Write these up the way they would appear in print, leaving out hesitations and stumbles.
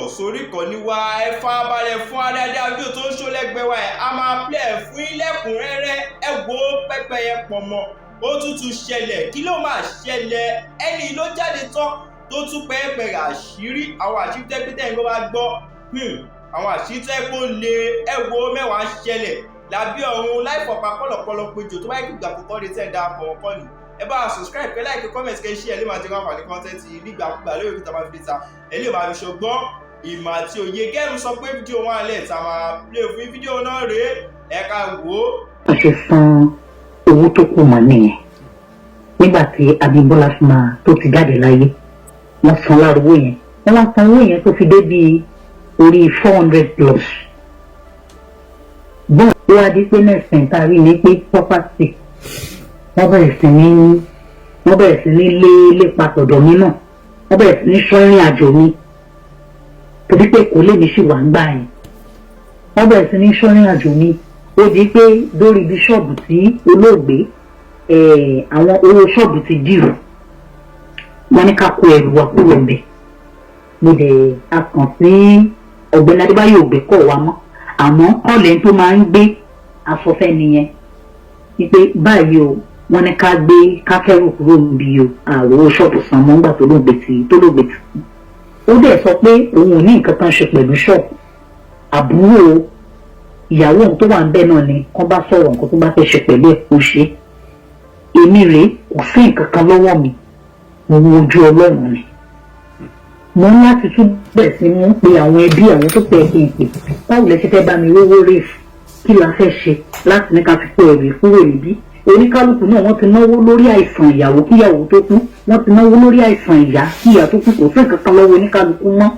Sórí ìkànnì wa. Ẹ farabalẹ̀ fún adáadáa fídíò tó ń ṣó lẹ́gbẹ̀ẹ́ wa ẹ̀, a máa play ẹ̀ fún yín lẹ́kùnrẹ́rẹ́. Ẹ wo pẹ́pẹ́yẹ pọ̀nmọ́, ó tútù ṣẹlẹ̀. Kí ló máa ṣẹlẹ̀? Ẹni ló jáde tán tó tún pẹ́ẹ́pẹ́rẹ́ àṣírí, àwọn àṣírí tẹ́pẹ́tẹ́ yìí kó bá gbọ́, àwọn àṣírí tẹ́ kó le. Ẹ wo, mẹ́wàá ń ṣẹlẹ̀ lábẹ́ ọ̀run láì fọ̀pá pọ̀lọ̀pọ̀lọ̀ péjọ. Tó bá yẹ kí ìgbà àkọ́kọ́ dé tẹ̀ ń darapọ̀ mọ́ kọ́ni, ẹ bá subscribe, kẹ́ like, comment, kẹ́ share. Ẹ lè máa jẹ́ káfà ní content nígbàkúgbà lórí òkúta máa fi dé ta. Ẹ lè máa fi ṣọgbọ́n, ìmọ̀ àti òye. Gẹ́rù sọ pé fídíò wọn alẹ́ tá a máa play fún fídíò náà rèé, ẹ ká wò ó. Wọ́n ṣe san owó tó kù mọ́ nìyẹn. Nígbà tí Abímbọ́lá fi máa tó ti jáde láyé, wọ́n san lára owó yẹn, wọ́n wá san owó yẹn tó fi dé bíi orí 400 plus. Bọ́ọ̀ ó wá di pé next thing tá a rí ni pé property, wọ́n bẹ̀rẹ̀ sí ní lé lépa tọ̀dọ̀ mi náà, wọ́n bẹ̀rẹ̀ sí ní sọ ìrìn àjò mi, torí pé kò lè ní sì wà ń gbà yẹn. Wọ́n bẹ̀rẹ̀ sí ní sọ ìrìn àjò mi. Ó di pé lórí ibi ṣọ́ọ̀bù tí olóògbé, àwọn owó ṣọ́ọ̀bù ti dìrò, wọ́n ní ká kó ẹrù wa kúrò ńbẹ̀. Mo dẹ̀ a kàn sí Ọ̀gbẹ́ni Adébáyọ̀, ògbé kọ̀ wa mọ́, àmọ́ kọ́lẹ̀ tó máa ń gbé afọ́fẹ́ nìyẹn wípé báyìí o, wọ́n ní ká gbé kákẹ́rù kúrò níbi o, àrò ṣọ́ọ̀bù san mọ́ ńgbà tó lóògbé tí. Ó dẹ̀ sọ pé òun ò ní nǹkan kan ṣe pẹ̀lú ṣọ́ọ̀bù, àbúrò ìyàwó òun tó wà ń bẹ̀ náà ni kán bá sọ̀rọ̀, nǹkan tó bá fẹ́ ṣe pẹ̀lú ẹ̀ kó ṣe. Èmi rèé, kò sí nǹkan kan lọ́wọ́ mi, mo wo ojú Ọlọ́run ni. Mo ń láti tún bẹ̀rẹ̀ sí mú pé àwọn ẹbí, àwọn tó pẹ́ kí n pè, báwo lẹ ṣe fẹ́ bá mi rówó rèé? Kí la fẹ́ ṣe láti ní ká fi kó ẹrù kúrò níbí? Oníkálukú náà, wọ́n ti náwó lórí àìsàn ìyàwó kíyàwó tó kú, wọ́n ti náwó lórí àìsàn ìyá kíyà tó kú. Kò sí nǹkan kan lọ́wọ́ oníkálukú mọ́.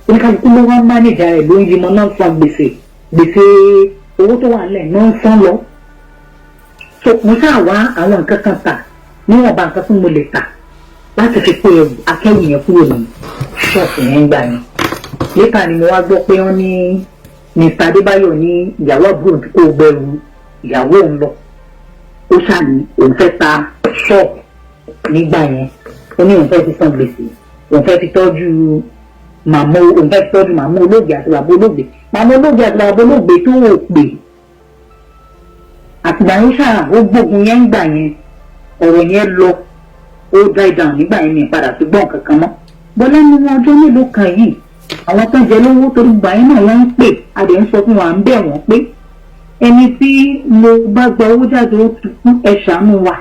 Oníkálukú ló wá mánéjà rẹ̀, ló ń yí mọ́ náà, san gbèsè, gbèsè owó tó wà nílẹ̀ náà ń san lọ. So mo ṣáà wá àwọn nǹkan kan tà, níwọ̀nba nǹkan tí mo lè tà láti fi kó ẹrù akẹ́rù yẹn kúrò ní ṣọ́ọ̀ṣì yẹn gbà yẹn. Later ni mo wá gbọ́ pé wọ́n ní Mr. Adébáyọ̀ ní ìyàwó àbúrò tí kò gbẹrù ìyàwó òun lọ. Ó ṣàní òun fẹ́ ta ṣọ́ọ̀bù nígbà yẹn, ó ní òun fẹ́ fi san gbèsè, òun fẹ́ fi tọ́jú màmá, òun fẹ́ fi tọ́jú màmá olóògbé àti bàbá olóògbé, màmá olóògbé àti bàbá olóògbé tó wò pé. Àtìgbà yẹn ṣáà ó gbógun yẹn gbà yẹn, ọ̀rọ̀ yẹn lọ, ó die down nígbà yẹn, mi padà sí gbọ́n kankan mọ́. Bọ́lá nínú ọjọ́ mélòó kan yìí, àwọn tó ń jẹ lówó, torí gbà yẹn náà wọ́n ń pè, a dẹ̀ ń sọ fún wa, ń bẹ̀ wọ́n pé ẹni tí mo bá gba owó jáde, ó ti kú, ẹ ṣàánú wa.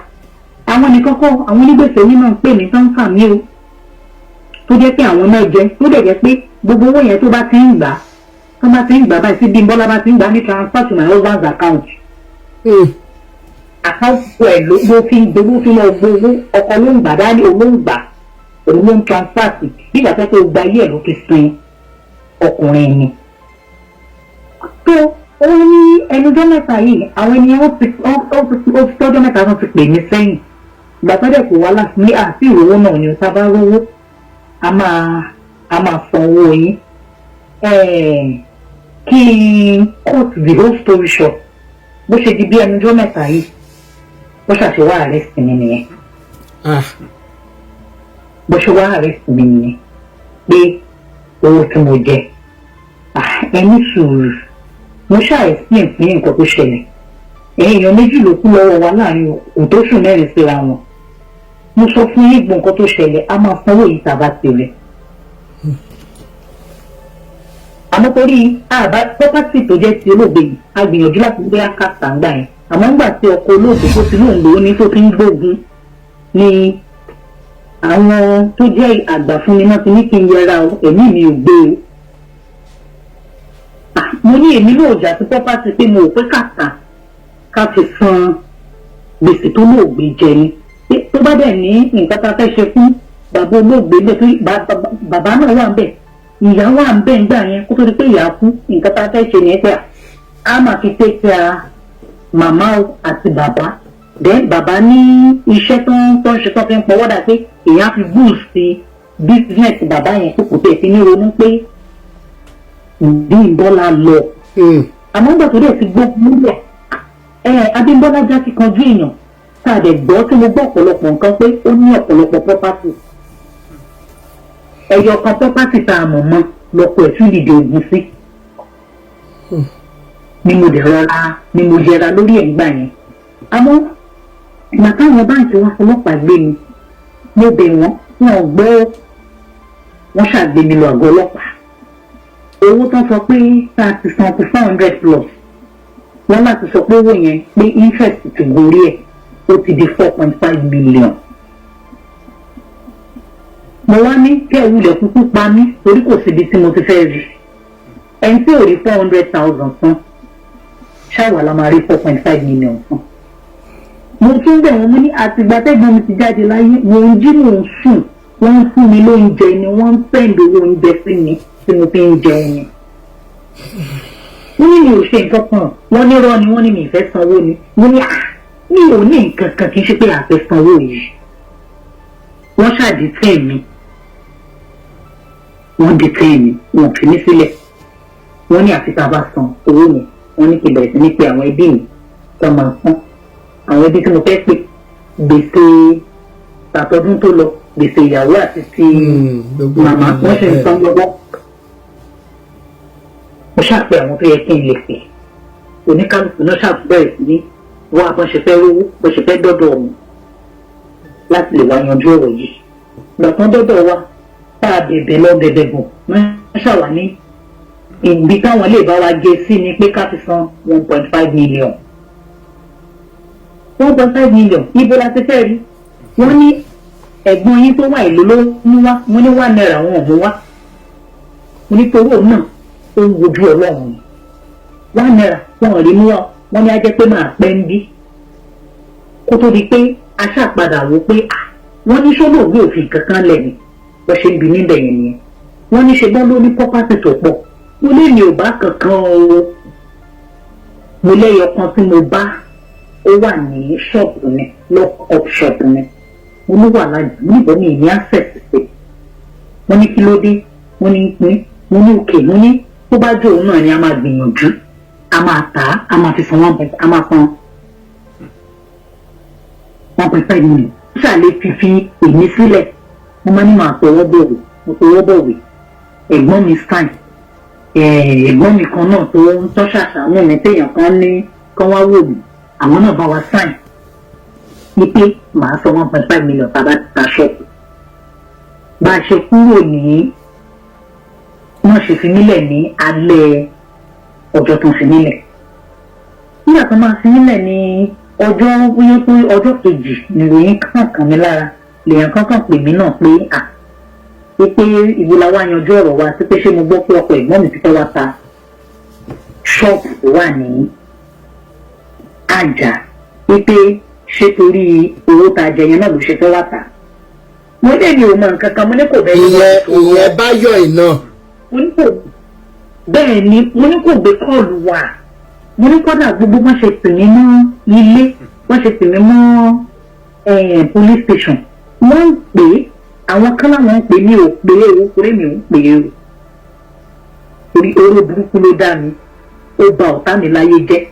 Àwọn nìkan kọ́, àwọn onígbèsè onímọ̀ ń pè ní tó ń fà mí o, tó jẹ́ pé àwọn náà jẹ́, tó dẹ̀ jẹ́ pé gbogbo owó yẹn, tó bá ti ń gbà, tó bá ti ń gbà báyìí, sí Bímbọ́lá bá ti ń gbà ní transfer to my husband's account. Account ẹ̀ ló fi ń gbowó, fi lọ gbowó. Ọkọ ló ń gbà dání, òun ló ń gbà, òun ló ń transfer sí. Bí ìgbà tó pé ó gba ayé ẹ̀ ló fi sin ọkùnrin ni. Tó ó ní ẹnujọ́ mẹ́ta yìí, àwọn ènìyàn, ó ti tọ́jọ́ mẹ́ta tó ti pè mí sẹ́yìn. Ìgbà tó dẹ̀ kó wá láti ní àti ìrówó náà ni tá a bá rówó, a máa san owó yín. Kí n cut the whole story short, bó ṣe di bí ẹnujọ́ mẹ́ta yìí, bó ṣàṣe wá arrest mi nìyẹn. Bó ṣe wá arrest mi nìyẹn pé owó tí mo jẹ. Ẹ ní sùúrù, mo ṣáà explain fún nǹkan tó ṣẹlẹ̀. Èèyàn méjì ló kú lọ́wọ́ wa láàrin òtóṣù 4 síra wọn. Mo sọ fún yín gbọ́ nǹkan tó ṣẹlẹ̀, a máa sanwó yìí tàbá tirẹ̀. Àmọ́ torí àbá property tó jẹ́ ti olóògbé yìí, a gbìyànjú láti gbé àkàtà ńgbà yẹn. Àmọ́ ńgbà tí ọkọ olóògbé tó ti lóun lòó ní tó fi ń gbógun ni àwọn tó jẹ́ àgbà fún mi náà ti ní kí n yẹra o, ẹ̀mí mi ò gbé o. Mo ní èmi náà jà sí property, pé mo ò pé kàtà ká fi san gbèsè tó lóògbé jẹ ni. Tó bá dẹ̀ ní nǹkan tá a fẹ́ ṣe fún bàbá olóògbé bẹ́ẹ̀, tó bàbá náà wà ń bẹ̀, ìyá wà ń bẹ̀ ńgbà yẹn kó tó di pé ìyá kú, nǹkan tá a fẹ́ ṣe nìyẹn, pé a máa fi take care màmá àti bàbá. Then bàbá ní iṣẹ́ tó ń ṣe, tó fi ń pọwọ́dà, pé èèyàn á fi boost business bàbá yẹn, tó kò tẹ̀ sí ní ronú pé Bímbọ́lá lọ. Àmọ́ nígbà tó dẹ̀ ti gbógun lẹ̀, ẹ Abímbọ́lá já kíkanjú èèyàn tá a dẹ̀ gbọ́, tí mo gbọ́ ọ̀pọ̀lọpọ̀ nǹkan pé ó ní ọ̀pọ̀lọpọ̀ property. Ẹyọ kan property tá a mọ̀ mọ́ lọ́kọ ẹ̀ tún dìde ogun sí ni mo dẹ̀ rọra ni mo yẹra lórí ẹ̀ ńgbà yẹn. Àmọ́ ìgbà táwọn báǹkì wọn fọlọ́pàá gbé mi, mo bẹ̀ wọ́n, wọn ò gbọ́. Wọ́n ṣàgbé mi lọ àgọ́ ọlọ́pàá. Owó tán sọ pé tá a ti san kù 400 plus, wọ́n láti sọ pé owó yẹn, pé interest ti gorí ẹ̀, ó ti di 4.5 million. Mo wá ní kí ẹ wulẹ̀ kúkú pa mí, torí kò síbi tí mo ti fẹ́ rí. Ẹni tí ò rí 400,000 san, ṣáwa la máa rí 4.5 million san? Mo tún bẹ̀ wọ́n, mú ní àtìgbà tẹ́gbọ́n mi ti jáde láyé, mò ń jí, mò ń sùn, wọ́n ń fún mi lóúnjẹ ni, wọ́n ń send owó oúnjẹ sí mi tí mo fi ń jẹun ni. Wọ́n ní mi ò ṣe nǹkan kan, wọ́n ní rọ́ ni, wọ́n ní mi ì fẹ́ sanwó ni. Mo ní à, mi ò ní nǹkan kan, kì í ṣe pé àfẹ́ sanwó yìí. Wọ́n ṣàdìtẹ́ mi, wọ́n dìtẹ́ mi, wọn fi mí sílẹ̀. Wọ́n ní àfi tá a bá san owó yẹn. Wọ́n ní kí n bẹ̀rẹ̀ sí ní pé àwọn ẹbí mi tó máa san. Àwọn ẹbí tí mo fẹ́ pè, gbèsè tàtọ́dún tó lọ, gbèsè ìyàwó àti ti màmá, wọ́n ṣe ń san lọ́wọ́. Mo ṣàpè àwọn tó yẹ kí n lè pè, oníkálukú náà ṣàbẹ̀rẹ̀ sí ní wá bọ́n ṣe fẹ́ rówó, bọ́n ṣe fẹ́ dọ́dọ̀ ọ̀hún láti lè wá yanjú ọ̀rọ̀ yìí. Ìgbà tán dọ́dọ̀ wa, tá a bẹ̀bẹ̀ lọ bẹ̀bẹ̀ bọ̀, wọ́n ṣàwà ní ìgbì táwọn lè bá wa gé sí ni pé ká fi san 1.5 million. 1.5 million, ibo la ti fẹ́ rí? Wọ́n ní ẹ̀gbọ́n yín tó wà, ìlú ló mú wá. Wọ́n ní ₦1 wọn ò mú wá. Mo ní torí òun náà ó ń wojú Ọlọ́run ni, ₦1 wọn ò rí mú wá. Wọ́n ní á jẹ́ pé máa pẹ́ ń bí kó tó di pé a ṣàpadà wò pé wọ́n ní sọ́lọ́ọ̀gbé òfin kankan lẹ̀ ni. Bó ṣe ń bi níbẹ̀ yẹn nìyẹn. Wọ́n ní ṣe gbọ́n ló ní property tó pọ̀. Mo lé mi ò bá kankan o. Mo lẹ́yọ kan tí mo bá, ó wà ní ṣọ́ọ̀bù mi, lock up shop mi. Mo ní wà lájú níbo, mi ní access sí. Wọ́n ní kí ló dé? Wọ́n ní pín. Mo ní òkè, mo ní tó bá jó òun náà ni, a máa gbìyànjú, a máa tà á, a máa fi san one point, a máa san 1.5 million. Ṣàlẹ̀ fífi èmi sílẹ̀. Mo máa ní màá tọwọ́ bọ̀wé. Mo tọwọ́ bọ̀wé, ẹ̀gbọ́n mi sign. Ẹ̀gbọ́n mi kan náà tó ń tọ́ ṣàṣàánú mi, téèyàn kan ní kán wá wò mí, àwọn náà bá wa sign ní pé màá san 1.5 million tá a bá ta ṣọ́ọ̀bù. Bá a ṣe kúrò ní wọ́n ṣe fi nílẹ̀ ní alẹ́ ọjọ́ tó ń fi nílẹ̀, nígbà tó máa fi nílẹ̀ ní ọjọ́ bóyá pé ọjọ́ kejì, nìròyìn kàn kàn mí lára, lèèyàn kankan pè mí náà pé à pé ìbò la wá yanjú ọ̀rọ̀ wa sí, pé ṣé mo gbọ́ pé ọkọ ẹ̀gbọ́n mi ti fẹ́ wá ta ṣọ́ọ̀bù tó wà ní Àjà, wípé ṣé torí owó tá a jẹ yẹn náà ló ṣe fẹ́ wá tà? Mo lè ní òun mọ nǹkan kan, mo ní kò bẹ́ẹ̀ ní. Ìyẹn Báyọ̀ iná. Mo ní kò bẹ́ẹ̀ ni, mo ní kò gbé call wá. Mo ní kọ́dà gbogbo wọ́n ṣe pè mí mọ́ ilé, wọ́n ṣe pè mí mọ́ police station, wọ́n ń pè é, àwọn kan láwọn ń pè mí, ò pé o, torí mi ò ń pè é o, torí oró burúkú ló dá mi, ó ba ọ̀tá mi láyé jẹ́.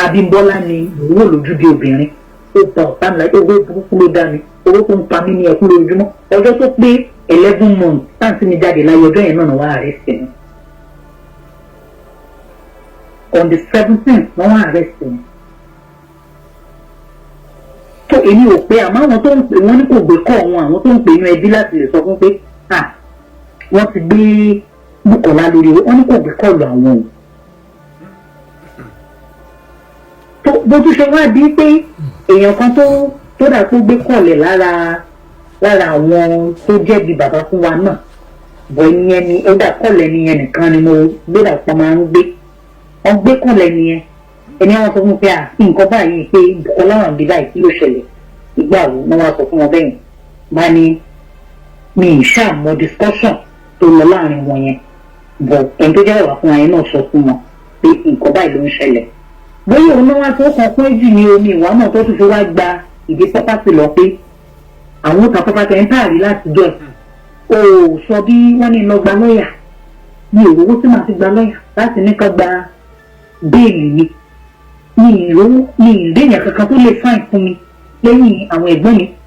Abímbọ́lá ni mò ń wò lójú bí obìnrin, ó ba ọ̀tá mi láyé. Owó burúkú ló dá mi, owó tó ń pa mí ní ẹkún lójoojúmọ́. Ọjọ́ tó pé 11 months táǹtí mi jáde láyé, ọjọ́ yẹn náà wá arrest mi. On the 17th wọ́n wá arrest mi. Tó èmi ò pé, àmọ́ àwọn tó ń pè, wọ́n ní kò gbé kọ́ wọn. Àwọn tó ń pè inú ẹbí láti lè sọ fún pé ah, wọ́n ti gbé Bùkọ́lá lórí owó, wọ́n ní kò gbé call àwọn o. Tó bó tún ṣe wá di pé èèyàn kan tó dà tó gbé call ẹ̀ lára àwọn tó jẹ́ bí bàbá fún wa náà bọ̀, ìyẹn ni ó dà call ẹni yẹn nìkan ni mo gbé dà pọ̀ máa ń gbé. Wọ́n gbé call ẹni yẹn, ẹni àwọn sọ fún mi pé à, nǹkan báyìí, pé Bùkọ́lá wà níbí báyìí, kí ló ṣẹlẹ̀, ìgbà wo? Wọ́n wá sọ fún wọn bẹ́yìn bá ní mi ì ṣàmọ discussion tó lọ láàrin wọn yẹn bọ̀, ẹni tó jẹ́ bàbá fún wa yẹn náà sọ fún wọn pé nǹkan báyìí ló ń ṣẹlẹ̀. Bóyá òun náà wá tó kàn pé jù ní omi ìwà náà tó tún fi wá gba ìdí property lọ, pé àwọn ó ta property ẹni táàrí láti jọ ẹ̀. O sọ bí wọ́n ní lọ gba lọ́ọ̀yà, mi ò rówó tí màá fi gba lọ́ọ̀yà láti ní ká gba bail mi. Mi ì rówó, mi ì réèyàn kankan tó lè sign fún mi lẹ́yìn àwọn ẹ̀gbọ́n mi.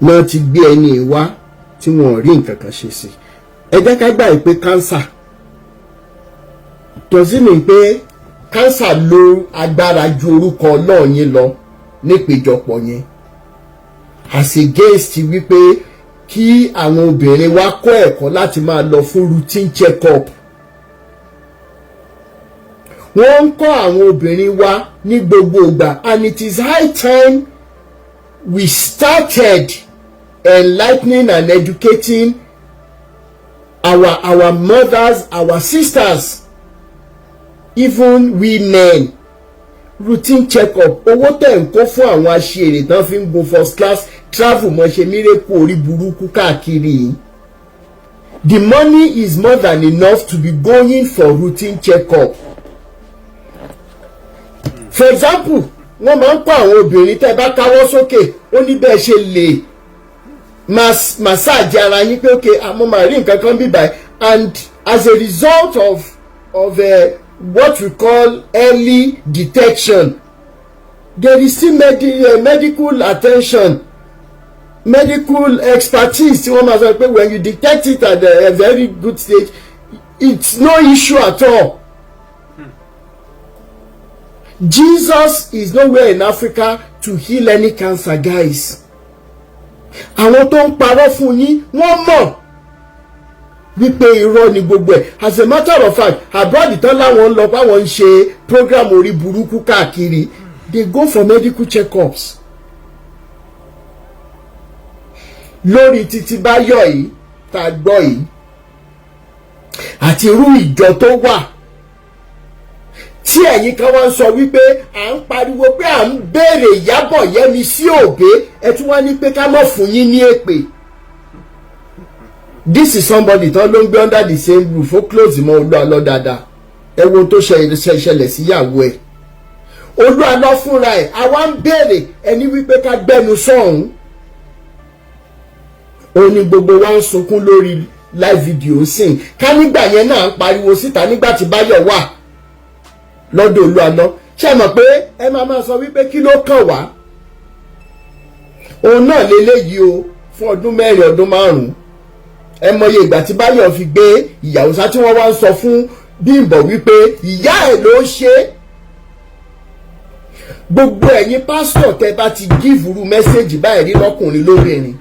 Náà ti gbé ẹni wá tí wọn ò rí nǹkan kan ṣe sí. Ẹ jẹ́ ká gbà pé cancer does it mean pé cancer ló agbára ju orúkọ Ọlọ́run yín lọ nípéjọpọ̀ yẹn, as against wípé kí àwọn obìnrin wa kọ́ ẹ̀kọ́ láti máa lọ fún routine check-up? Wọ́n ń kọ́ àwọn obìnrin wa ní gbogbo ìgbà, and it is high time we started enlightening and educating our mothers, our sisters, even women. Routine check-up, owó tẹ̀ ń kó fún àwọn aṣèrè tán fi ń gun first class travel mọ́ ṣe miracle orí burúkú káàkiri yìí, the money is more than enough to be going for routine check-up. For example, wọ́n máa ń kọ́ àwọn obìnrin, tẹ́ bá káwọ́ sókè, ó ní bẹ́ẹ̀ ṣe lè massage ara yín pé, "Okay, àmọ́ màá rí nǹkan kan bí báyìí." And as a result of what we call early detection, there is still medical attention, medical expertise tí wọ́n máa sọ pé when you detect it at a very good stage, it's no issue at all. Jesus is nowhere in Africa to heal any cancer, guys. Àwọn tó ń parọ́ fún yín, wọ́n mọ̀ wípé irọ́ ni gbogbo ẹ̀. As a matter of fact, abroad tán láwọn ń lọ báwọn ń ṣe program orí burúkú káàkiri, they go for medical checkups. Lórí títí Báyọ̀ yìí tá a gbọ́ yìí àti irú ìjọ tó wà tí ẹ̀yin kan wá ń sọ wípé à ń pariwo pé à ń béèrè Ìyábọ̀ Yẹ́mi sí òbé, ẹ tún wá ní pé ká má fún yín ní èpè. This is somebody tán ló ń gbé under the same roof, ó close mọ́ Olú Àlọ́ dáadáa. Ẹ wo tó ṣẹlẹ̀ síyàwó ẹ̀, Olú Àlọ́ fúnra ẹ̀. Àwa ń béèrè, ẹni wípé ká gbẹ́nu sọ̀hún. Ó ní gbogbo wa ń sunkún lórí live video sìn. Ká nígbà yẹn náà ń pariwo síta nígbà tí Báyọ̀ wà lọ́dọ̀ Olú Àlọ́, ṣe mọ̀ pé ẹ máa máa sọ wípé kí ló kàn wá? Òun náà lélẹ́yìí o, fún ọdún 4, ọdún 5, ẹ mọye ìgbà tí Báyọ̀ fi gbé ìyàwó sá, tí wọ́n wá ń sọ fún Bímbọ́ wípé ìyá ẹ̀ ló ṣe é. Gbogbo ẹ̀yin pásítọ̀ tẹ́ bá ti give irú message báyìí rí, lọ́kùnrin lóbìnrin,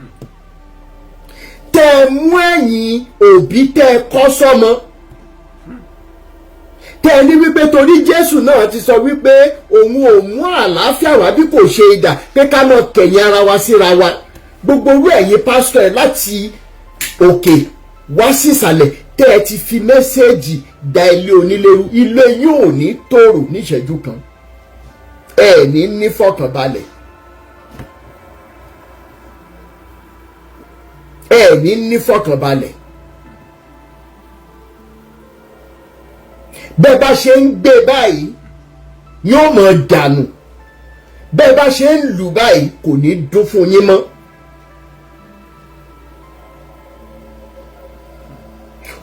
tẹ́ ẹ mú ẹ̀yin òbí tẹ́ ẹ kọ́ sọ́mọ, tẹ́ ẹ ní wípé torí Jésù náà ti sọ wípé òun ò mú àlàáfíà wá bí kò ṣe idà, pé ká mọ kẹ̀yìn ara wa síra wa, gbogbo orú ẹ̀yin pásítọ̀ ẹ̀ láti òkè wá sísàlẹ̀ tẹ́ ẹ ti fi message da ilé onílérú, ilé yóò ní tòrò níṣẹ́jú kan, ẹ ní ní fọkànbalẹ̀, ẹ ní ní fọkànbalẹ̀. Bẹ́ẹ̀ bá ṣe ń gbé báyìí, yóò mọ̀ dànù. Bẹ́ẹ̀ bá ṣe ń lù báyìí, kò ní dún fún yín mọ́.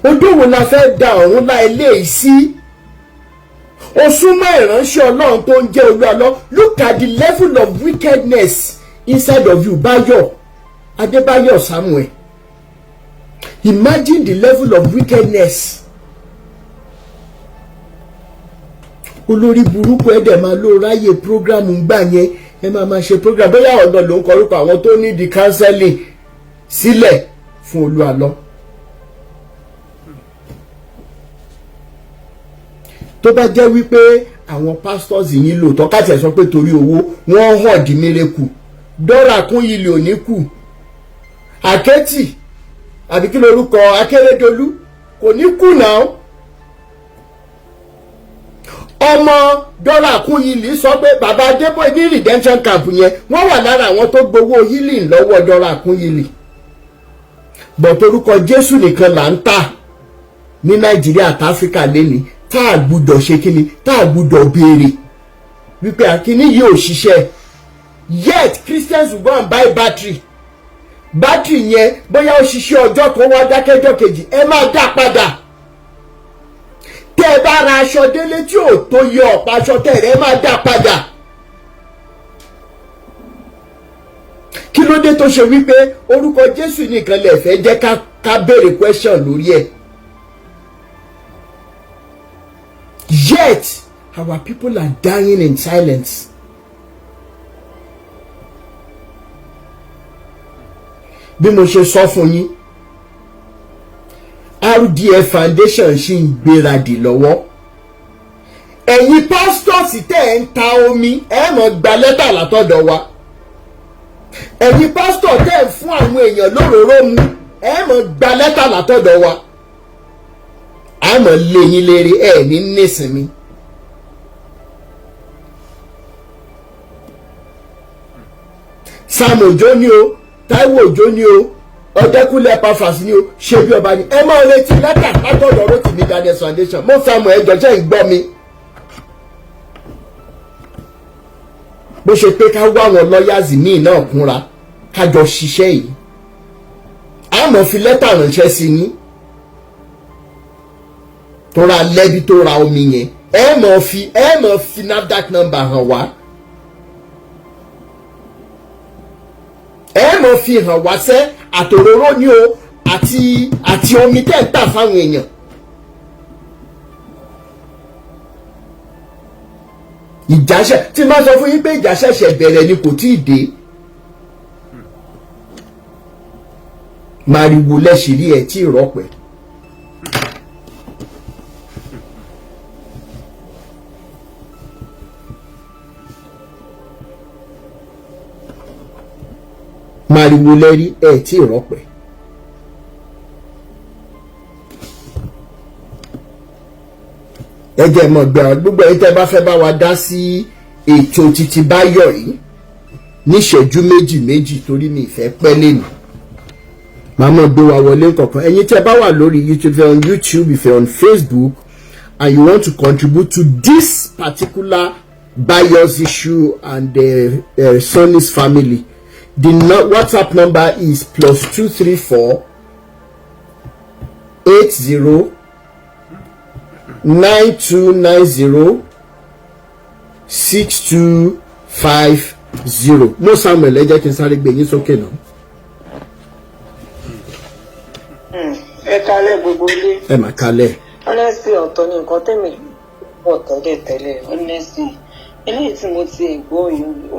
Odó wo la fẹ́ da ọ̀run lá eléyìí sí? O súnmọ́ ìránṣẹ́ Ọlọ́run tó ń jẹ́ Olú Àlọ́. Look at the level of wickedness inside of you, Báyọ̀ Adébáyọ̀ Samuel. Imagine the level of wickedness. Olórí burúkú, ẹ dẹ̀ máa ló ráyè program gbà yẹn, ẹ máa máa ṣe program, bóyá ọ̀dọ̀ ló ń kọrúkọ àwọn tó ní di counseling sílẹ̀ fún Olú Àlọ́. Tó bá jẹ́ wípé àwọn pastors yìí lóòótọ́, ká tiẹ̀ sọ pé torí owó wọ́n hàn di miracle, dọ́là kún ilé òní kù, àkẹ́tì àbí kí lorúkọ Akérédolú kò ní kù náà. Ọmọ dọ́là kún ilé sọ pé bàbá Adébóyè ní redemption camp yẹn, wọ́n wà lára àwọn tó gbowó healing lọ́wọ́ dọ́là kún ilé bọ̀. Torúkọ Jésù nìkan là ń tà ní Nàìjíríà àti Áfíríkà lẹ́ni tá a gbúdọ̀ ṣe kíni, tá a gbúdọ̀ béèrè wípé àkíní yìí ò ṣiṣẹ́. Yet Christians will go and buy battery. Battery yẹn, bóyá ó ṣiṣẹ́ ọjọ́ kan, wá dákẹ́jọ́ kejì, ẹ máa dá padà. Tẹ́ ẹ bá ra aṣọ délé tí ò tó yẹ ọ̀pá aṣọ tẹ́ ẹ máa dá padà. Kí ló dé? Tó ṣe wípé orúkọ Jésù nìkan lè fẹ́ jẹ́ ká béèrè question lórí ẹ̀. Yet our people are dying in silence. Bí mo ṣe sọ fún yín, RDF Foundation ṣì ń gbéradì lọ́wọ́. Ẹ̀yin pastors tẹ́ ẹ̀ ń ta omi, ẹ̀ mọ̀ gba lẹ́tà látọ̀dọ̀ wa. Ẹ̀yin pásítọ̀ tẹ́ ẹ̀ fún àwọn èèyàn lóróró mu, ẹ̀ mọ̀ gba lẹ́tà látọ̀dọ̀ wa. A mọ̀ lé yín lérí, ẹ̀ ní nísinmi. Sam Òjó ni o, Táíwò Òjó ni o, Ọ̀dẹ́kúnlé Epaphras ni o, ṣé bí ọba ni. Ẹ máa retí lẹ́tà látọ̀dọ̀ Rótìmí Daniels Foundation. Mo fẹ́ mọ̀, ẹjọ́ jẹ́ ń gbọ́ mi. Bó ṣe pé ká wá àwọn lawyers míì náà kúnra, ká jọ ṣiṣẹ́ yìí, a mọ̀ fi lẹ́tà ránṣẹ́ sí yín tó ra lẹ́bí tó ra omi yẹn. Ẹ mọ̀ fi NAFDAC number hàn wá, ẹ mọ̀ fi hàn wá sẹ́, àtòróró ni o àti omi tẹ́ ń tà fáwọn èèyàn. Ìjà ṣẹ̀ tí n bá sọ fún yín pé ìjà ṣẹ̀ṣẹ̀ bẹ̀rẹ̀ ni, kò tí ì dé. Mariwo lẹ́sìrí ẹ̀ tí ì rọ́pẹ́. Mariwo lẹ́rí ẹ̀ tí ì rọ́pẹ́. Ẹ jẹ́ mọ̀ gbé àwọn gbogbo ẹ̀yin tẹ́ bá fẹ́ bá wa dá sí ètò títí báyọ̀ yìí níṣẹ́jú méjì méjì, torí mi ìfẹ́ pẹ́ lẹ́nu, màá mọ̀ gbé wa wọlé kọ̀ọ̀kan. Ẹ̀yin tẹ́ bá wà lórí YouTube, if you're on YouTube, if you're on Facebook and you want to contribute to this particular Bayo's issue and Sonny's family, the no WhatsApp number is +234 80 9290 6250. Mo Samuel, ẹ jẹ́ kí n sáré gbé yín sókè náà. Ẹ kalẹ̀ gbogbo ilé. Ẹ mà kalẹ̀. Honestly, ọ̀tọ̀ ni nǹkan tẹ̀mí bọ̀ tẹ́lẹ̀ tẹ́lẹ̀. Honestly, eléyìí tí mo ti gbọ́ yìí, ó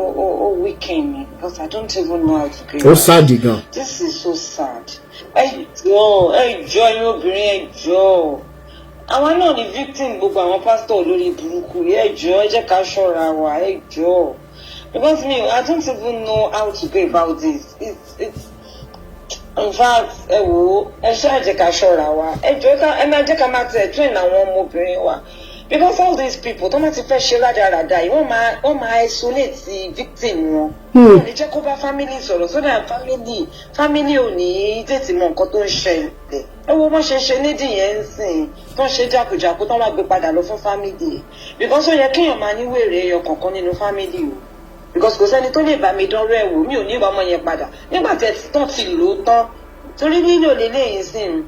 weaken me because I don't even know how to go. Ó sad gan. This is so sad. Ẹ jọ̀ọ́, ẹ jọ̀ọ́, ẹ̀yin obìnrin, ẹ jọ̀ọ́, àwa náà ni victim gbogbo àwọn pásítọ̀ olórí burúkú yìí. Ẹ jọ̀ọ́, ẹ jẹ́ ká ṣọ́ra wa, ẹ jọ̀ọ́, because me, I don't even know how to go about this. It's in fact, ẹ wò ó, ẹ ṣáà jẹ́ ká ṣọ́ra wa. Ẹ jọ̀ọ́, ká ẹ máa jẹ́ ká máa tẹ̀ train àwọn ọmọbìnrin wa, because all these people tó máa ti fẹ́ ṣe rádaràda yìí, wọ́n máa isolate victim wọn. Wọ́n lè jẹ́ kó bá family sọ̀rọ̀ so that family ò ní tètè mọ nǹkan tó ń ṣẹlẹ̀. Ẹ wo wọ́n ṣe ṣe nídìí yẹn ń sìn tó ń ṣe jákujàku, tó ń wá gbé padà lọ fún family, because ó yẹ kéèyàn máa ní wèrè ẹyọ kọ̀ọ̀kan nínú family o, because kò sẹ́ni tó lè bá mi dánrọ́ ẹ̀ wò. Mi ò ní ìwà ọmọ yẹn padà nígbà tí ẹ ti tán ti lò ó tán, torí lílò lélẹ́yìn sìn,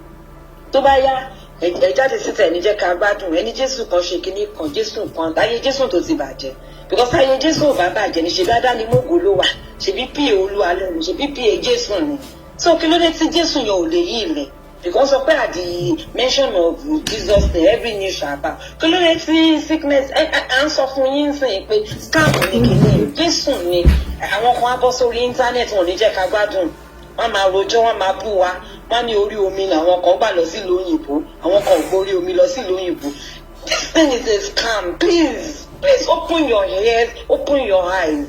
tó bá yá, ẹ jáde síta, ẹni jẹ́ ká gbádùn ẹni. Jésù kan ṣe kinní kan, Jésù kan, ayé Jésù tó ti bàjẹ́, because ayé Jésù ò bá bàjẹ́ ní ṣe dáadáa ni mógò ló wà, ṣebí pa Olúwa lẹ́nu, ṣebí pa Jésù ni. So kí ló dé tí Jésù yẹn ò lè yí ilẹ̀? Because sọ pé at the mention of Jesus name every knee shall bow. Kí ló dé tí sickness ẹ ẹ à ń sọ fún yín sìn pé scam ní kìíní Jésù ni? Àwọn kan á bọ́ sórí internet, wọn ò ní jẹ́ ká gbádùn, wọ́n máa rojọ́, wọ́n máa bú wa. Wọ́n ní orí omi làwọn kan gbà lọ sílùú òyìnbó, àwọn kan ò gbórí omi lọ sílùú òyìnbó. This thing is a scam. Please, please, open your ears, open your eyes,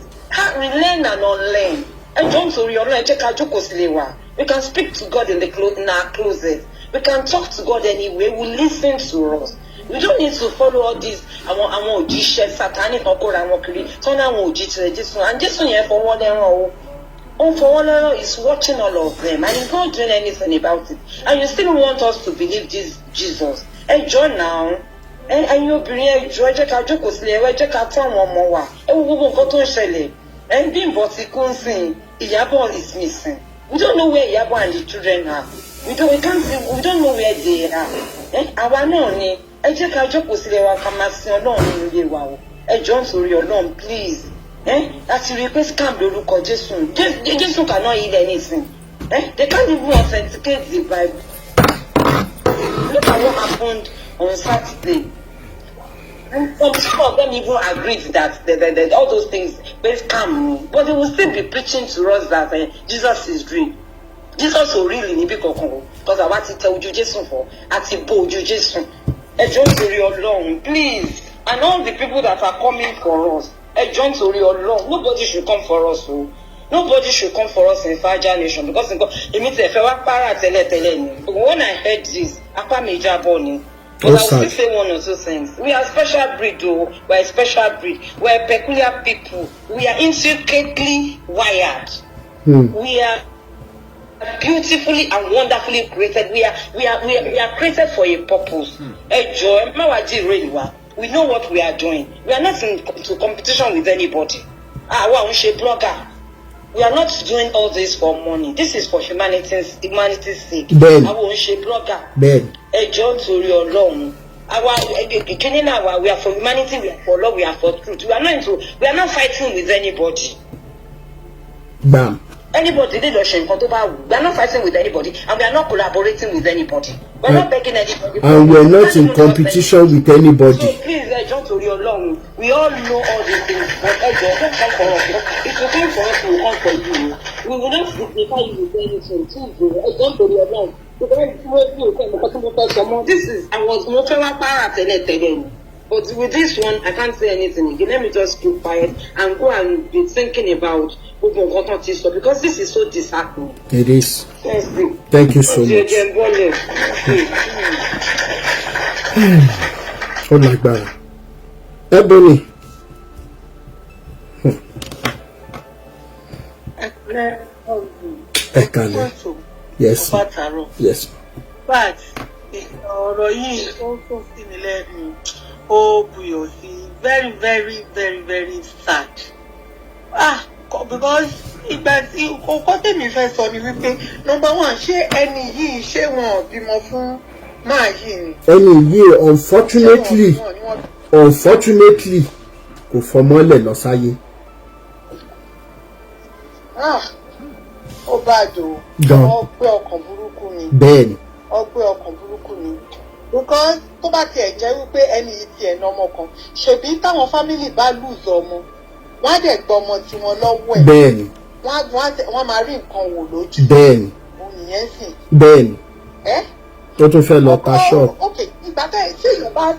relearn and unlearn. Ẹ jọ̀ọ́, nítorí Ọlọ́run, ẹ jẹ́ ká jókòó sílé wa. We can speak to God in our closet. We can talk to God anyway. We listen to us. We don't need to follow all these àwọn òjíṣẹ́ Sátánì kan kóra wọn kiri tọ́nà àwọn òjíṣẹ́ Jésù, and Jésù yẹn fọwọ́ lẹ́rán o, ó ń fọwọ́ lẹ́rán, is watching all of them and he's not doing anything about it, and you still want us to believe this Jesus? Ẹ jọ̀ọ́ now, ẹ̀yin obìnrin, ẹ jọ̀ọ́, ẹ jẹ́ ká jókòó sílẹ̀, ẹ jẹ́ ká tọ́ àwọn ọmọ wa. Ẹ wo gbogbo nǹkan tó ń ṣẹlẹ̀. Ẹ ń Bímbọ́ ti kú ń sìn, Ìyábọ̀ is missing. We don't know where Ìyábọ̀ and the children are. We can't see, we don't know where they are. Ẹ àwa náà ni, ẹ jẹ́ ká jókòó sílẹ̀ wa, ká máa sin Ọlọ́run nínú ilé wa o. Ẹ jọ̀ọ́, nítorí Ọlọ́run, please. Láti rí i pé scam lórúkọ Jésù. Jésù cannot heal anything. They can't even authenticate the Bible. Look at what happened on Saturday. And some of them even agreed that all those things were scam, but they will still be preaching to us that Jesus is real. Jesus ò really níbí kankan o, because àwa ti tẹ ojú Jésù fọ́, àti bó ojú Jésù. Ẹ jọ̀ọ́, nítorí Ọlọ́run, please, and all the people that are coming for us, ẹ jọ̀ọ́, nítorí Ọlọ́run, nobody should come for us o. Nobody should come for us in Faja Nation, because nǹkan èmi tẹ̀ fẹ́ wá para tẹ́lẹ̀tẹ́lẹ̀ ni, but when I heard this, apá mi jábọ́ ni. But Ó I will sad. still say one or two things. We are special breed o. We are a special breed. We are peculiar people. We are intricately wired. We are beautifully and wonderfully created. We are created for a purpose. Ẹ jọ̀ọ́, ẹ má wá jí ìró ìwà. We know what we are doing. We are not into competition with anybody. Àwa ò ń ṣe blogger. We are not doing all this for money. This is for humanity's sake. Bẹ́ẹ̀ni. Àwa ò ń ṣe blogger. Bẹ́ẹ̀ni. Ẹ jọ̀ọ́, torí Ọlọ́run, àwa kíní náà wa, we are for humanity, we are for love, we are for truth. We are not fighting with anybody. Gbàm. Anybody lè lọ ṣe nǹkan tó bá wù. We are not fighting with anybody and we are not collaborating with anybody. We are not begging anybody. And we are not in competition with anybody. So please, ẹ jọ̀ọ́, torí Ọlọ́run, we all know all these things, but ẹ jọ̀ọ́, don't come for us. If you come for us, we will come for you. We will not signify you with anything. Please o, ẹ jọ̀ọ́, torí Ọlọ́run, because mo fi òkè nǹkan tí mo fẹ́ sọ mọ́, this is, I was, mo fẹ́ wá para tẹ́lẹ̀tẹ́lẹ̀ ni. But with this one, I can't say anything again. Let me just keep quiet and go and be thinking about gbogbo nǹkan tó ti sọ, because this is so disheartening. It is. Thank you. Thank you so much. Jẹ́ bọ́lẹ̀. Ó lágbára. Ebony. Ẹ̀kúnlẹ̀. Ẹ kálẹ́. Yes. Ọba. Yes. But ọ̀rọ̀ yìí, ó tó sí mi lẹ́nu, ó buyọ̀ sí, very very very very sad. Ah, because ìgbà tí kókó tèmi fẹ́ sọ ni wípé, number one, ṣé ẹni yìí, ṣé wọn ò bímọ fún máa yìí ni? Ẹni yìí, unfortunately, Ṣé wọn ò bímọ ni wọ́n unfortunately, kò fọmọ́lẹ̀ lọ sáyé. Ah, ó bad o. Gan. Ọgbẹ́ ọkàn burúkú ni. Bẹ́ẹ̀ni. Ọgbẹ́ ọkàn burúkú ni, because tó bá tiẹ̀ jẹ́ wípé ẹni yìí tiẹ̀ ná ọmọ kan, ṣèbí táwọn family bá lose ọmọ, wọ́n á dẹ̀ gbọ́ ọmọ tiwọn lọ́wọ́ ẹ̀. Bẹ́ẹ̀ni. Wọ́n á máa rí nǹkan wò lójú. Bẹ́ẹ̀ni. Òun nìyẹn sì. Bẹ́ẹ̀ni. Ẹ́. Ó tún fẹ́ lọ ta ṣọ́ọ̀bù. Ok, ìgbà tẹ́ tí èèyàn bá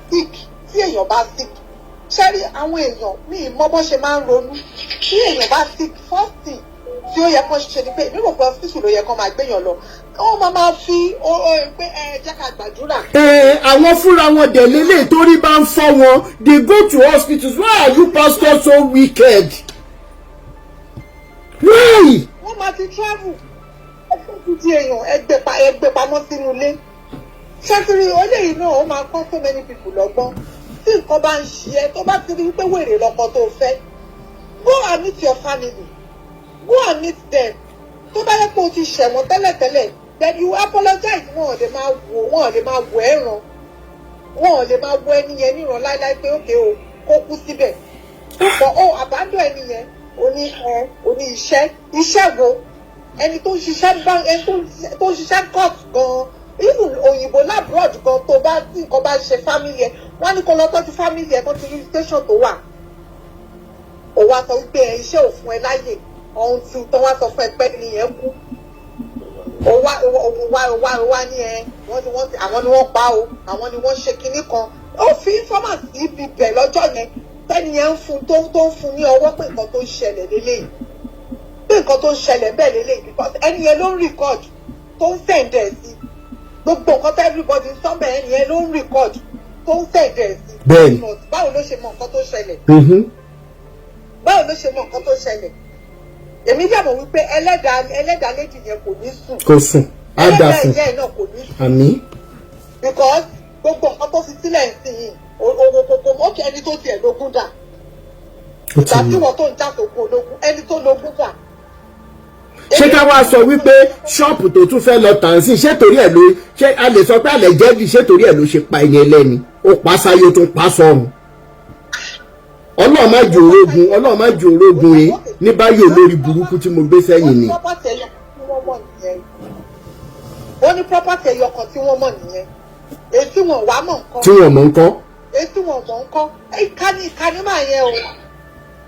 sick, ṣẹ́rí àwọn èèyàn míì mọ bó ṣe máa ń ronú. Tí èèyàn bá sick, first thing tí ó yẹ kó ṣe ni pé, èmi rò pé hospital ló yẹ kó máa gbéyàn lọ, wọ́n máa fi pé ẹ jẹ́ ká gbàdúrà. Ẹ àwọn fúnra wọn dẹ̀ lélẹ̀, torí bá ń fọ́ wọn, they go to hospitals. Why are you pastors so wicked? Why? Wọ́n máa ti travel, ẹgbẹ́ ti di èèyàn, ẹgbẹ́ pamọ́ sínú ilé. Ṣẹ́tìrì eléyìí náà, ó máa kọ́ so many people lọ́gbọ́n. Tí nǹkan bá ń ṣe ẹ́, tó bá ti rí wípé wèrè lọ́kọ tó fẹ́, go and meet your family, go and meet them. Tó bá yẹ pé o ti ṣẹ̀wọ̀n tẹ́lẹ̀tẹ́lẹ̀, then you apologize. Wọn ò lè máa wò ẹ́ ràn, wọn ò lè máa wo ẹni yẹn níran láíláí pé ókè o, kó kú síbẹ̀. But ó abandon ẹni yẹn, oní ẹ oní iṣẹ́. Iṣẹ́ wo? Ẹni tó ń ṣiṣẹ́ bank, ẹni tó ń ṣiṣẹ́ court gan-an, even òyìnbó l'abroad gan, tó bá tí nǹkan bá ṣe family ẹ, wọ́n á ní kó lọ tọ́jú family ẹ, kó ti rí station tó wà. Ó wá sọ wípé ẹ iṣẹ́ ò fún ẹ láyè ohun tí tó wá sọ fún ẹ pé nìyẹn kú. Ó wá ní ẹ wọ́n ti àwọn ni wọ́n pa o, àwọn ni wọ́n ṣe kinní kan. Ó fi informant sí ibi bẹ̀ lọ́jọ́ yẹn, tẹ́ni yẹn ń fún tó ń fún ní ọwọ́ pé nǹkan tó ń ṣẹlẹ̀ lélẹ́yìí, pé nǹkan tó ń ṣẹlẹ̀ bẹ́ẹ̀ lélẹ́yìí, because ẹni yẹn ló ń record, tó ń send ẹ̀ sí gbogbo nǹkan tó everybody ń sọ bẹ́ẹ̀. Ẹni yẹn ló ń record, tó ń send ẹ̀ sí. Bẹ́ẹ̀ni. Báwo ló ṣe mọ nǹkan tó ṣẹlẹ̀? Báwo ló ṣe mọ nǹkan tó ṣẹlẹ̀? Èmi dẹ̀ mọ̀ wípé ẹlẹ́dàá lady yẹn kò ní sùn. Kò sùn, á dà Ẹlẹ́dàá fún. ìyá ẹ̀ náà kò ní sùn. Àmín. Because gbogbo nǹkan tó fi sílẹ̀ ń sìn yìí, owó kòkó ókè, ẹni tó tiẹ̀ lógún dà? Ó ti Ìgbà tí lọ. wọ́n tó ń já sógun ológun, ẹni tó lógún dà? Ṣé ká wá sọ wípé ṣọ́ọ̀pù tó tún fẹ́ lọ tàn sí, ṣé torí ẹ̀ ló ṣé a lè sọ pé àlẹ́ jẹ́bi, ṣé torí ẹ̀ ló ṣe pa ẹni ẹlẹ́ni? Ó pa sáyé, ó tún pa sọ́run. Ọlọ́run má jò orógun, Ọlọ́run má jò orógun yìí ní báyìí, olórí burúkú tí mo gbé sẹ́yìn ni. Ó ní property ẹyọ kan tí wọ́n mọ̀ nìyẹn. Ó ní property ẹyọ kan tí wọ́n mọ̀ nìyẹn. Èyí tí wọ́n wá mọ̀ nǹkan. Tí wọ́n mọ̀ ń kọ́. Èyí tí wọ́n mọ̀ nǹkan. Ìkànnì, ìkànnì máa yẹn o,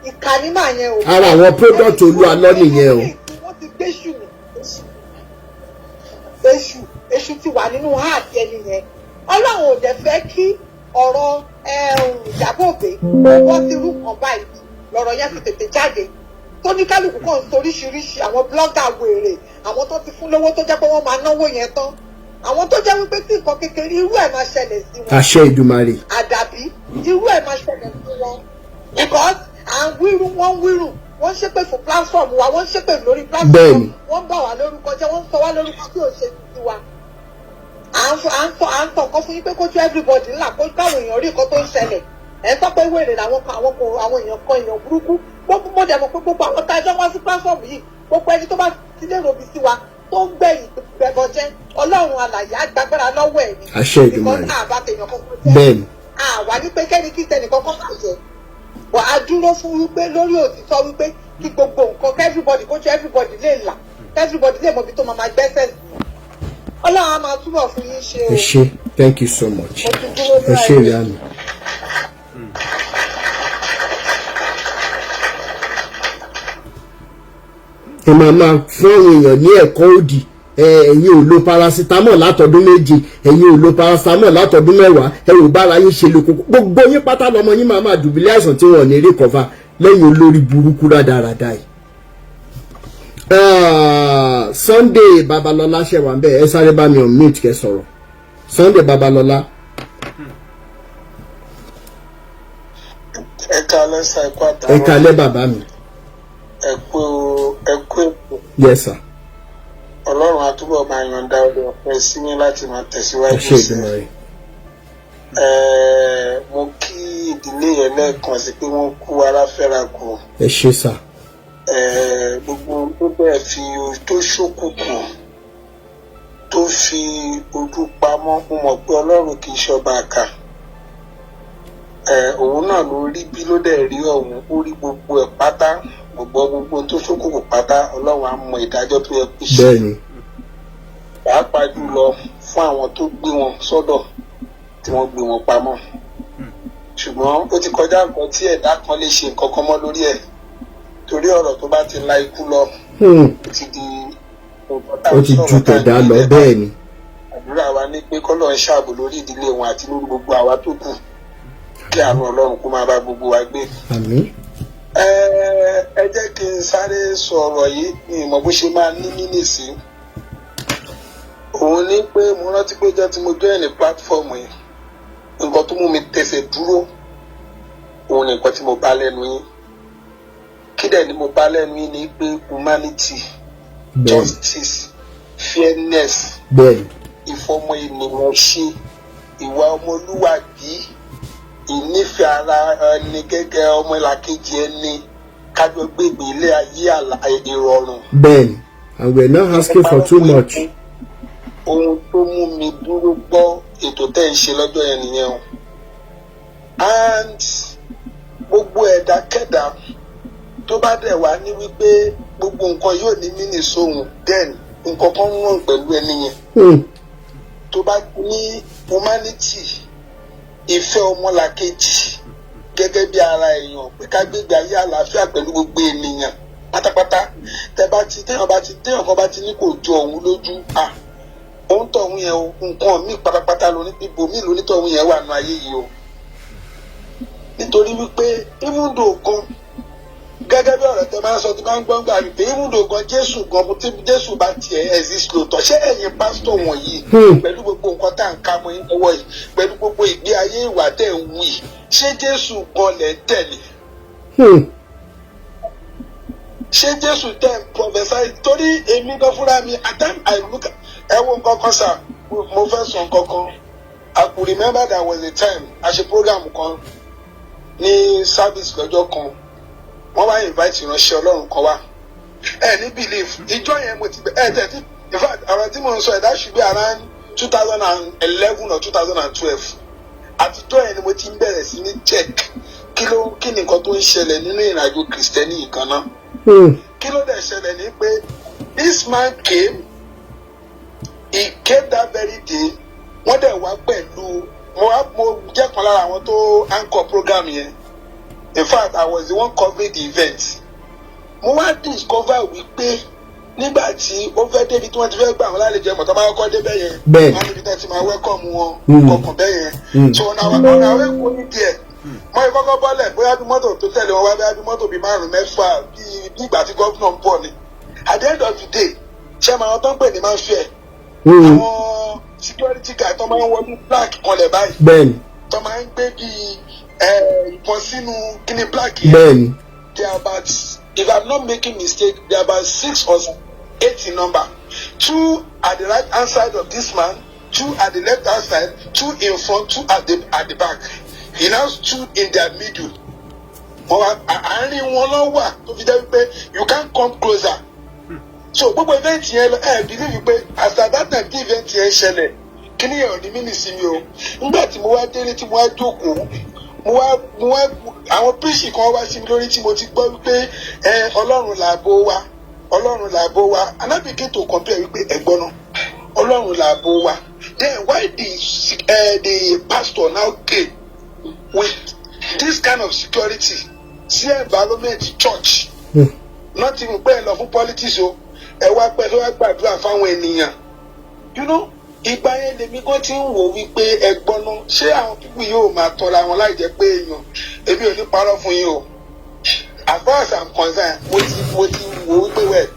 ìkànnì máa yẹn o. Ara àwọn product Olú Alọ́ nìyẹn o. Wọ́n ti gbé ṣù mí, èṣù, èṣù ti wà nínú heart ẹni yẹn. Ọlọ́run ò dẹ̀ fẹ́ kí ọ̀rọ̀ Ìyábọ̀ Òbí bọ́ sí irú kan báyìí lọ́rọ̀ yẹn fi tètè jáde, tó ní kálukú kan ń soríṣiríṣi. Àwọn blogger wèrè, àwọn tó ti fún lówó, tó jẹ́ pé wọ́n máa náwó yẹn tán, àwọn tó jẹ́ wípé tí nǹkan kékeré irú ẹ̀ máa ṣẹlẹ̀ sí wọn. Àṣẹ Ìdùmarè. Àdàbí irú ẹ̀ máa ṣẹlẹ̀ sí wọn, because à ń wíru, wọ́n ń wíru, wọ́n ń ṣépè fún platform wa, wọ́n ń ṣépè lórí platform. Wọ́n ń bà wá lórúkọ jẹ́, wọ́n ń sọ wá lórúkọ tí ò ṣe ti wa. À ń sọ nǹkan fún yín pé kójú everybody ńlá, kó káwọn èèyàn rí nǹkan tó ń ṣẹlẹ̀. Ẹ̀ ń sọ pé wèrè làwọn kan, àwọn kò, àwọn èèyàn kan, èèyàn burúkú. Gbogbo mo dẹ̀ mọ̀ pé gbogbo àwọn tá a jọ wá sí platform yìí, gbogbo ẹni tó bá ti lérò bí sí wa tó ń gbẹ̀yìn gbẹ̀bọ̀ jẹ́, Ọlọ́run alàyè á gbàgbára lọ́wọ́ ẹ̀ ni. Àṣẹ Ìdùmarè. Because àbá tèèyàn kankan jẹ́. Àwa ní pé kẹ́ni kí tẹnìkan kan bàjẹ́ wà á dúró fún wípé lórí òtítọ́, wípé kí gbogbo nǹkan kí everybody kó jẹ́, everybody lè là, kí everybody lè mọ ibi tó máa máa gbẹ́sẹ̀ sí. Ọlọ́run á máa túbọ̀ fún yín ṣe o. Ẹ ṣé, thank you so much. Mo ti dúró Ẹ ṣé, báyìí. ìyá mi. Ẹ máa máa fún àwọn èèyàn ní ẹ̀kọ́ òdì. Ẹ̀yin ò lo paracetamol látọdún 7, ẹ̀yin ò lo paracetamol látọdún 10. Ẹ ò bára yín ṣe lóko, gbogbo yín pátá lọmọ yín máa máa dùbílẹ̀ àìsàn tí wọn ò ní rí cover lẹ́yìn olórí burúkú rádaràda yìí. Ah, Sunday Babalọlá ṣẹ̀wà ń bẹ̀. Ẹ sáré bá mi unmute kẹ́ sọ̀rọ̀, Sunday Babalọlá. Ẹ káalẹ́ sir, ẹ kú Ẹ àtàwọn. kalẹ́, bàbá mi. Ẹ kú, ẹ kú ètò. Yes sir. Ọlọ́run á túbọ̀ máa yọ̀ǹda ọdẹ ọ̀fẹ́ sí yín láti máa Ẹ tẹ̀síwájú ṣe sí i. Ìdùmarè. Mo kí ìdílé yẹn lẹ́ẹ̀kan sí pé wọ́n kú ara fẹ́ra kù. Ẹ ṣé sir. Gbogbo ohun tó bẹ́ẹ̀ fi tó ṣókùnkùn tó fi ojú pamọ́, mo mọ̀ pé Ọlọ́run kì í ṣọba àkà. Òun náà ló rí bí ló dẹ̀ rí ọ̀hún, ó rí gbogbo ẹ̀ pátá, gbogbo gbogbo ohun tó ṣókùnkùn pátá. Ọlọ́run á mọ ìdájọ́ tó yẹ kó ṣe, pàápàá jùlọ fún àwọn tó gbé wọn sọ́dọ̀, tí wọ́n gbé wọn pamọ́. Ṣùgbọ́n ó ti kọjá nǹkan tí ẹ̀dá kan lè ṣe nǹkan kan mọ́ lórí ẹ̀, torí ọ̀rọ̀ tó bá ti la ikú lọ, ó ti di nǹkan tá à Ó ń ti sọ̀rọ̀ ju tá à ń tẹ̀dá lọ gbé. Àdúrà wa ní pé kọ́lọ̀ ń ṣààbò lórí ìdílé wọn àti lórí gbogbo àwa tó kù, kí àánú Ọlọ́run kó máa bá gbogbo wa gbé. Àmín. Ẹ jẹ́ kí n sáré sọ̀rọ̀ yìí ní ìmọ̀ bó ṣe máa ní mí nìsí. Òun ní pé mo rántí pé ọjọ́ tí mo join ní platform yìí, nǹkan tó mú mi tẹsẹ̀ dúró òun ní nǹkan tí mo bá lẹ́nu yín. Kí dẹ̀ ni mo bá lẹ́nu yín? Ni pé humanity, justice, fairness, ìfọmọ ènìyàn ṣe, ìwà ọmọlúwàbí, ìnífẹ̀ẹ́ ara ẹni gẹ́gẹ́ ọmọlàkejì ẹni, kájọ gbègbè ilé ayé ìrọ̀rùn. Bẹ́ẹ̀ni, and we are not asking for too much. Ohun tó mú mi dúró gbọ́ ètò tẹ́ ń ṣe lọ́jọ́ yẹn nìyẹn o. And gbogbo ẹ̀dákẹ́dá tó bá dẹ̀ wá ní wípé gbogbo nǹkan yóò ní mí nìsóhun, then nǹkan kan ń ràn pẹ̀lú ẹni yẹn. Tó bá ní humanity, ìfẹ́ ọmọlàkejì gẹ́gẹ́ bí ara èèyàn, pé ká gbégbé ayé àlàáfíà pẹ̀lú gbogbo ènìyàn pátápátá, tẹ bá ti téèyàn bá ti téèyàn kan bá ti ní kò jọ òun lójú à òun tọ̀hún yẹn o, nǹkan míì pátápátá lóní ibòmíì lónítọ̀hún yẹn wà nù ayé yìí o. Nítorí wípé even though gan, gẹ́gẹ́ bí ọ̀rọ̀ tẹ máa ń sọ tí máa ń gbọ́n gbà wípé even though gan Jésù gan, tí Jésù bá tiẹ̀ exist lóòótọ́, ṣé ẹ̀yin pásítọ̀ wọ̀nyí, pẹ̀lú gbogbo nǹkan tá à ń ká mọ́ yín lọ́wọ́ yìí, pẹ̀lú gbogbo ìgbé ayé ìwà tẹ̀ ń wù yìí, ṣé Jésù gan lẹ̀ ń tẹ̀lé? Ṣé Jésù tẹ̀ ń prophesy? Torí èmi gan fúnra mi, at time I look, ẹ wo nǹkan kan sà, mo fẹ́ sọ nǹkan kan. I could remember there was a time a ṣe program kan ní service lọ́jọ́ kan, wọ́n wá invite ìránṣẹ́ Ọlọ́run kan wá. Ẹ ní belief, ìjọ yẹn mo ti bẹ ẹ tẹ̀ tí, in fact, àwọn tí mo ń sọ ẹ̀, that should be around 2011 or 2012. Àtijọ́ yẹn ni mo ti ń bẹ̀rẹ̀ sí ní check Kí ni nǹkan tó ń ṣẹlẹ̀ nínú ìrìnàjò Kìrìsìtẹ́nì yìí kan náà? Kí ló dẹ̀ ṣẹlẹ̀ ní pé this man came, he came that very day. Wọ́n dẹ̀ wá pẹ̀lú mo jẹ́ kan lára àwọn tó anchor program yẹn. In fact, I was the one covering the event. Mo wá discover wípé nígbà tí ó fẹ́ débi tí wọ́n ti fẹ́ gbà wọ́n lálejò, ẹ̀mọ̀ tó bá kọ́kọ́ débẹ̀ yẹn, wọ́n níbi tí wọ́n ti máa welcome wọn kọkàn bẹ́ẹ̀ yẹn. So on our way going there, wọ́n yìí kọ́kọ́ bọ́lẹ̀, bóyá bí mọ́tò tó tẹ̀lé wọn wá, bóyá bí mọ́tò bíi márùn mẹ́fà, bí ìgbà tí gómìnà ń bọ̀ ni. At the end of the day, ṣé àwọn tó ń pè ní mafia, àwọn security guard tó máa ń wọ bí black kanlẹ̀ báyìí, tó máa ń gbé bí ìbọn sínú kíní black yẹn, they are about, if I'm not making mistake, they are about six or eight in number. Two at the right hand side of this man, two at the left hand side, two in front, two at the back. He now stood in their middle. Wọ́n wá àárín wọn lọ wà tó fi jẹ́ wípé you can't come closer. So gbogbo event yẹn lọ, ẹ believe pé as at that time tí event yẹn ṣẹlẹ̀, kíní yẹn ò ní mí nìsinmi o. Nígbà tí mo wá délé, tí mo wá jókòó, mo wá àwọn preach kan wá sí mi lórí tí mo ti gbọ́ wípé ẹ Ọlọ́run làbò wa, Ọlọ́run làbò wa, and I begin to compare wípé ẹ̀gbọ́n náà, Ọlọ́run làbò wa, then why the pastor now came with this kind of security sí environment church? Not even pé ẹ lọ fún politics o, ẹ wá pẹ́ fẹ́ wá gbàdúrà fáwọn ènìyàn. Ìgbà yẹn lèmi gan ti ń wò wípé ẹ̀gbọ́n náà, ṣé àwọn people yóò máa tọ́ra wọn láì jẹ́ pé èèyàn? Èmi ò ní parọ́ fún yín o. As far as I'm concerned, mo ti wò wípé wẹ̀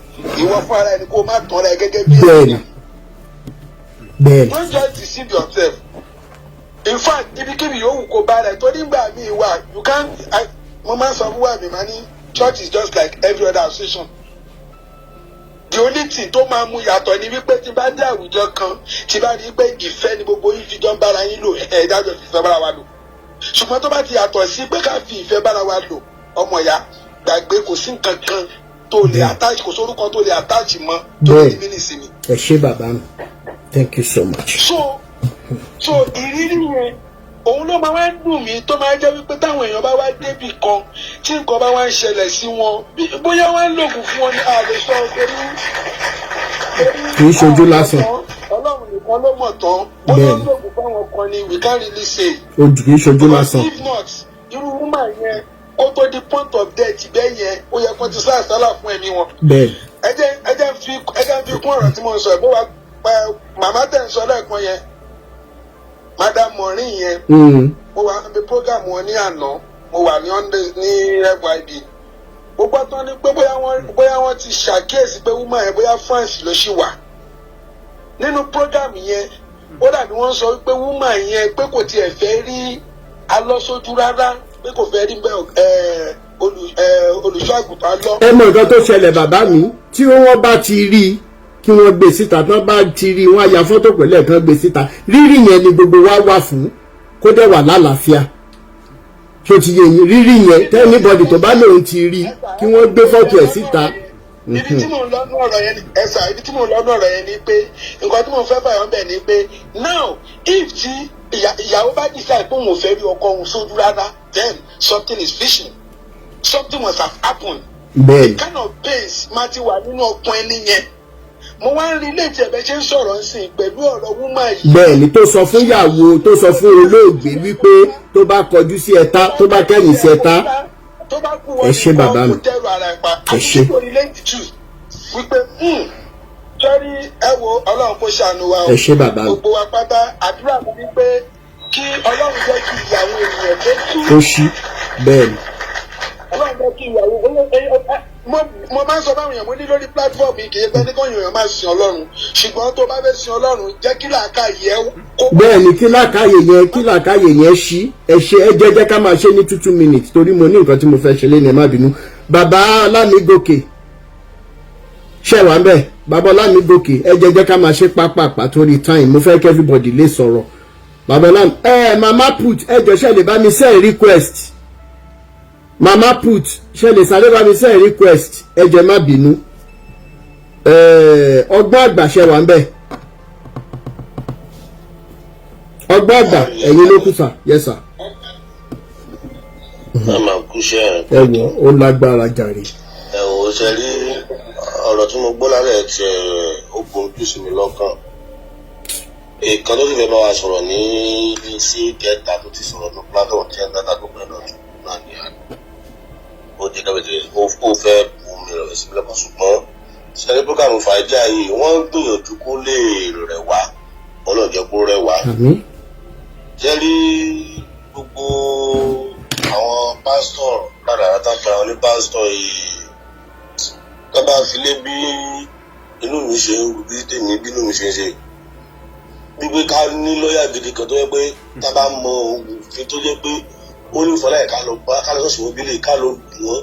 ìwọ fún ara ẹni kó o má tọ́ra ẹ gẹ́gẹ́ bí èèyàn. Don't just deceive yourself. In fact, ibikíbi yòówù kó bá rẹ torí ngbà míì wà, you can't. Mo máa ń sọ fún wa mi máa ní church is just like every other association. The only thing tó máa mú yàtọ̀ ni wípé tí bá dé àwùjọ kan, tí bá rí pé ìfẹ́ ni gbogbo yín fi jọ ń bára yín lò, ẹ̀ dájọ́ fi ìfẹ́ bára wa lò. Ṣùgbọ́n tó bá ti yàtọ̀ sí pé ká fi ìfẹ́ bára wa lò, ọmọ ìyá, gbàgbé, kò sí nǹkan kan tó lè attach, kò sórúkọ tó lè attach mọ́ tó lè ní mí nìsinmi. Ẹ ṣé, bàbá mi, thank you so much. So ìrírí yẹn òun ló máa wá ń dùn mí, tó máa jẹ́ wípé táwọn èèyàn bá wá débì kan, tí nǹkan bá wá ń ṣẹlẹ̀ sí wọn, bóyá wọ́n ń lògùn fún wọn ní àlè sọ torí. Kì í ṣojú lásán. Ọlọ́run nìkan ló mọ̀ tán. Bóyá ń lògùn fáwọn kan ni, we can't really say. Ojú kì í ṣojú lásán. Because if not, irú woman yẹn, kó tó di point of death bẹ́ẹ̀ yẹn, ó yẹ kó ti sá àsálà fún ẹ̀mí wọn. Ẹ jẹ́ fi kún ọ̀rọ̀ tí mo ń sọ ẹ̀ bó wa màmá tẹ̀ ń sọ lẹ́ẹ̀kan yẹn, Madam Maureen yẹn. Mo wà níbi program wọn ní àná, mo wà ní ní FYB. Mo gbọ́ tán ní pé bóyá wọ́n ti ṣàkíyèsí pé woman yẹn, bóyá France ló ṣì wà. Nínú program yẹn, ó dàbí wọ́n sọ wípé woman yẹn pé kò tiẹ̀ fẹ́ rí alọ́sójú rárá, pé kò fẹ́ rí olùṣọ́ àgùntàn lọ. Ẹ mọ nǹkan tó ṣẹlẹ̀, bàbá mi, tí wọ́n bá ti rí i, kí wọ́n gbé síta. Tí wọ́n bá ti rí i, wọ́n á ya fọ́tò pẹ̀lú ẹ̀, kán gbé síta. Rírì yẹn ni gbogbo wa wà fún, kó dẹ̀ wà lálàáfíà. Ṣó ti yé yín? Rírì yẹn, anybody tó bá lòun ti rí i, kí wọ́n gbé fọ́tò ẹ̀ síta. Ibi tí mò ń lọ́nú ọ̀rọ̀ yẹn ni ẹ̀sà, ibi tí mò ń lọ́nú ọ̀rọ̀ yẹn ni pé nǹkan tí mò ń fẹ́ fàyọ̀ bẹ̀ ni pé now, if tí ìyàwó bá decide pé òun ò fẹ́ rí ọkọ òun sójú rárá, then something is fishing, something must have happened. Kind of pains máa ti wà nínú ọkàn ẹni yẹn. Mo wá ń relate ẹ̀bẹ̀ ṣe ń sọ̀rọ̀ ńsìn pẹ̀lú ọ̀rọ̀ woman yìí. Bẹ́ẹ̀ni, tó sọ fún ìyàwó, tó sọ fún olóògbé wípé tó bá kọjú sí ẹ̀ta, tó bá kẹ́yìn sí ẹ̀ta. Tó bá kú Ẹ ṣé, bàbá mi. wọn kò dẹrù ara ẹ̀ pa. Ẹ ṣé. Àti kò relate to wípé sọ́rí, ẹ wo, Ọlọ́run kó ṣàánú wa o. Ẹ ṣé, bàbá mi. Gbogbo wa pátá, àdúrà mi ni pé kí Ọlọ́run jẹ́ kí ìyàwó ènìyàn tó tú. Ó ṣí, bẹ́ẹ̀ni. Ọlọ́run jẹ́ kí ìyàwó mo máa ń sọ báwọn èèyàn, mo ní lórí platform yìí, kì í pẹ́ ní kọ́ èèyàn máa sin Ọlọ́run, ṣùgbọ́n tó bá fẹ́ sin Ọlọ́run, jẹ́ kí làákàyè ẹ kó. Bẹ́ẹ̀ni, kí làákàyè yẹn ṣí. Ẹ ṣe, ẹ jẹ́ ká máa ṣe ní 2 2 minutes, torí mo ní nǹkan tí mo fẹ́ ṣe lé ní. Ẹ má bínú. Bàbá Ọlámigòkè, ṣe wà ń bẹ̀? Bàbá Ọlámigòkè, ẹ jẹ́ ká máa ṣe pápápá torí time. Mo fẹ́ kí everybody lè sọ̀rọ̀. Bàbá Ọlámi ẹ, Mama Put, ẹ jọ, ṣe lè bá mi send request? Mama Put, ṣe lè sáré bá mi send request? Ẹ jẹ́ má bínú. Ọgbọ́n àgbà, ṣe wà ń bẹ̀? Ọgbọ́n àgbà, ẹ̀yin ló kù sà. Yes sir. Ẹ máa kú iṣẹ́ ẹ̀. Ẹ wọ ó lágbára jàre. Ẹ wò ó, ṣe rí ọ̀rọ̀ tí mo gbọ́ lálẹ́ tiẹ̀, ó gbójú sí mi lọ́kàn. Ìkan tó sì fẹ́ bá wa sọ̀rọ̀ ní sí kẹta tó ti sọ̀rọ̀ ní platform tí ẹ̀ ń tàtà tó pẹ́ náà náà ní àná. Ó jẹ́ kábíyèsí, ó fẹ́ bu mi rẹ̀ sí mi lọ́kàn, ṣùgbọ́n ṣẹ́rí program fàájà yìí, wọ́n ń gbìyànjú kó lè rẹ̀ wá, Ọlọ́run jẹ́ kó rẹ̀ wá. Àmín. Ṣe rí gbogbo àwọn pásítọ̀ ládàá tá a pera wọn ní pásítọ̀ yìí, tó bá fi lé bí inú mi ṣe ń bí tèmi, bí inú mi ṣe ń ṣe, wípé ká ní lọ́ọ̀yà gidi kan tó yẹ pé tá a bá mọ òfin tó jẹ́ pé ó ní ìfọlá ẹ̀, ká lọ bá, ká lọ sọ̀sọ̀ wọn bílẹ̀, ká lọ lù wọ́n,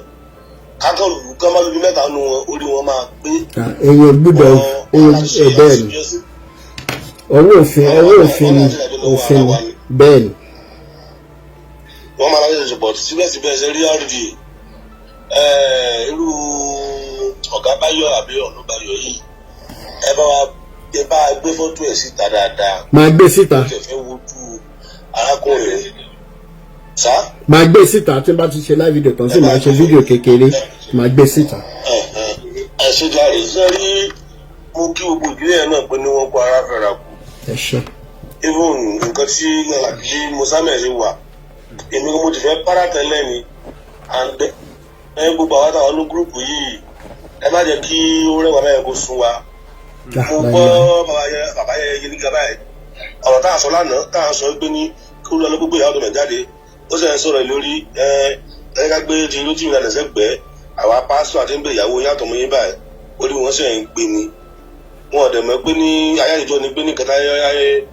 ká kàn lù ká má lù bí mẹ́ta nu wọn, orí wọn máa pé. Ah, èèyàn gbúdọ̀ èèyàn ẹ bẹ́ẹ̀ ni, ọwọ́ òfin, ọwọ́ òfin ni, òfin ni, bẹ́ẹ̀ ni. Wọ́n máa láti ṣe pọ̀ síbẹ̀síbẹ̀. Ṣe rí rd irú ọ̀gá Báyọ̀ àbí ọ̀nà Báyọ̀ yìí, ẹ bá wa, ẹ bá gbé fọ́tò ẹ̀ síta dáadáa. Máa gbé síta. Ó tẹ̀ fẹ́ wojú arákùnrin sá. Máa gbé síta tí n bá ti ṣe live video tán sí, máa ṣe fídíò kékeré, máa gbé síta. Ẹ ṣe jàre. Ṣe rí, mo kí gbogbo ìdílé yẹn náà pé ní wọ́n kó ara fẹ́ra kù. Ẹ ṣe. Even nǹkan tí bí muhammed ṣe wà, èmi mo ti fẹ́ para tẹ́lẹ̀ ni. And ẹ gbogbo àwọn táwọn ní group yìí, ẹ má jẹ́ kí ó rẹwà mẹ́rin kó sun wa. Mo gbọ́ bàbá yẹn yẹn nígbà báyìí, ọ̀rọ̀ tá a sọ lánàá, tá a sọ pé ní kí olúwa ló gbogbo ìyàwó tó mẹ̀ jáde, ó sì ń sọ̀rọ̀ lórí ẹ ẹ ká gbé ti lójú ìlànà sẹ́gbẹ̀ẹ́. Àwa pásítọ̀ àti ń bẹ ìyàwó yàtọ̀ mọ́ yín báyìí, orí wọn sì ń gbé ni. Wọn ò dẹ̀ mọ̀ pé ní ayé àtijọ́ ni pé ní kẹta ayé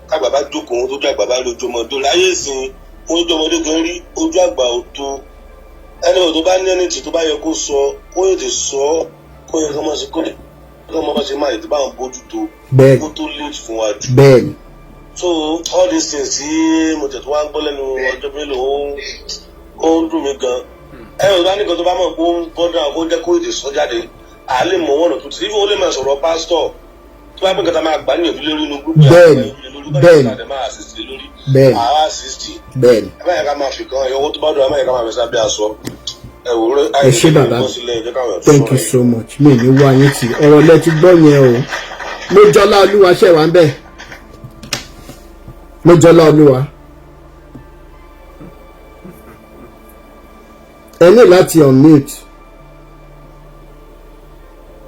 kágbà bá jókòó, ohun tó ju àgbà bá lójú ọmọdé láyé ìsìn, ohun tó ju ọmọdé gan rí ojú àgbà ò tó. Ẹni tó bá ní ẹni tí tó bá yẹ kó sọ, kó ètè sọ, kó yẹ kó mọ̀ sí, kó mọ̀ sí máa ètò báwọn bójú tó kó tó late fún wa jù. So all these things tí mo tẹ̀ tó wá ń gbọ́ lẹ́nu ọjọ́ mélòó, ó ń dùn mí gan. Ẹni tó bá ní nǹkan tó bá mọ̀ kó ń gbọ́dọ̀, kó jẹ́ kó ètè sọ jáde, à lè mọ̀ wọ́n tó ti ó lè máa sọ̀rọ̀. Pásítọ̀ tó bá pín nǹkan tá a máa gbà níyànjú lórí inú group Bẹ́ẹ̀ni máa assist lórí Bẹ́ẹ̀ni. àwa assist. Bẹ́ẹ̀ni. Ẹ bá yẹ ká máa fi kan ẹ owó tó bá dùn, ẹ má yẹ ká máa fi sábẹ́ aṣọ ẹ wò ó. Ẹ ṣé bàbá, thank you so much. Mi ní wá yín tì, ọ̀rọ̀ lẹ ti gbọ́ yẹn o. Mojọ́lá Olúwa ṣẹ̀ wá ń bẹ̀. Mojọ́lá Olúwa, ẹ ní láti unmute.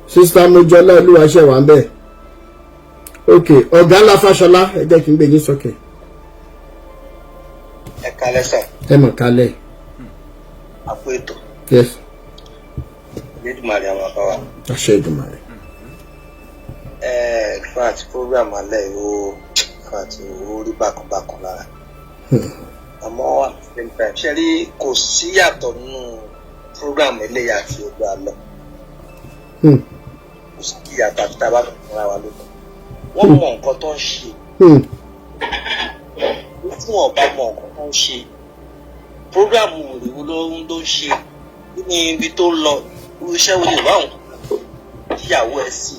Sister Mojọ́lá Olúwa ṣẹ̀ wá ń bẹ̀. Ok, ọ̀gá ńlá Fáṣọlá, ẹ jẹ́ kí n gbé yín sókè. Ẹ kalẹ sà. Ẹ mọ̀ kálẹ̀. Àpò ètò. Yes. Elédùmarè àwọn àbáwá. Àṣẹ Èdùmàrè. Ẹ in fact, program alẹ́ yìí, ó in fact ó rí bákanbákan lára, àmọ́ at the same time, ṣe rí, kò sí yàtọ̀ nínú program eléyà àti ọgbà lọ. Kò sí ìyàtọ̀, àti tá a bá fẹ́ fúnra wa lóko. Wọ́n mọ nǹkan tó ń ṣe. Tí wọn bá mọ nǹkan tó ń ṣe, program òrìwó ló ń ṣe? Kí ni ibi tó ń lọ? Irú iṣẹ́ wo ni ìwà òun kíyàwó ẹ̀ sí?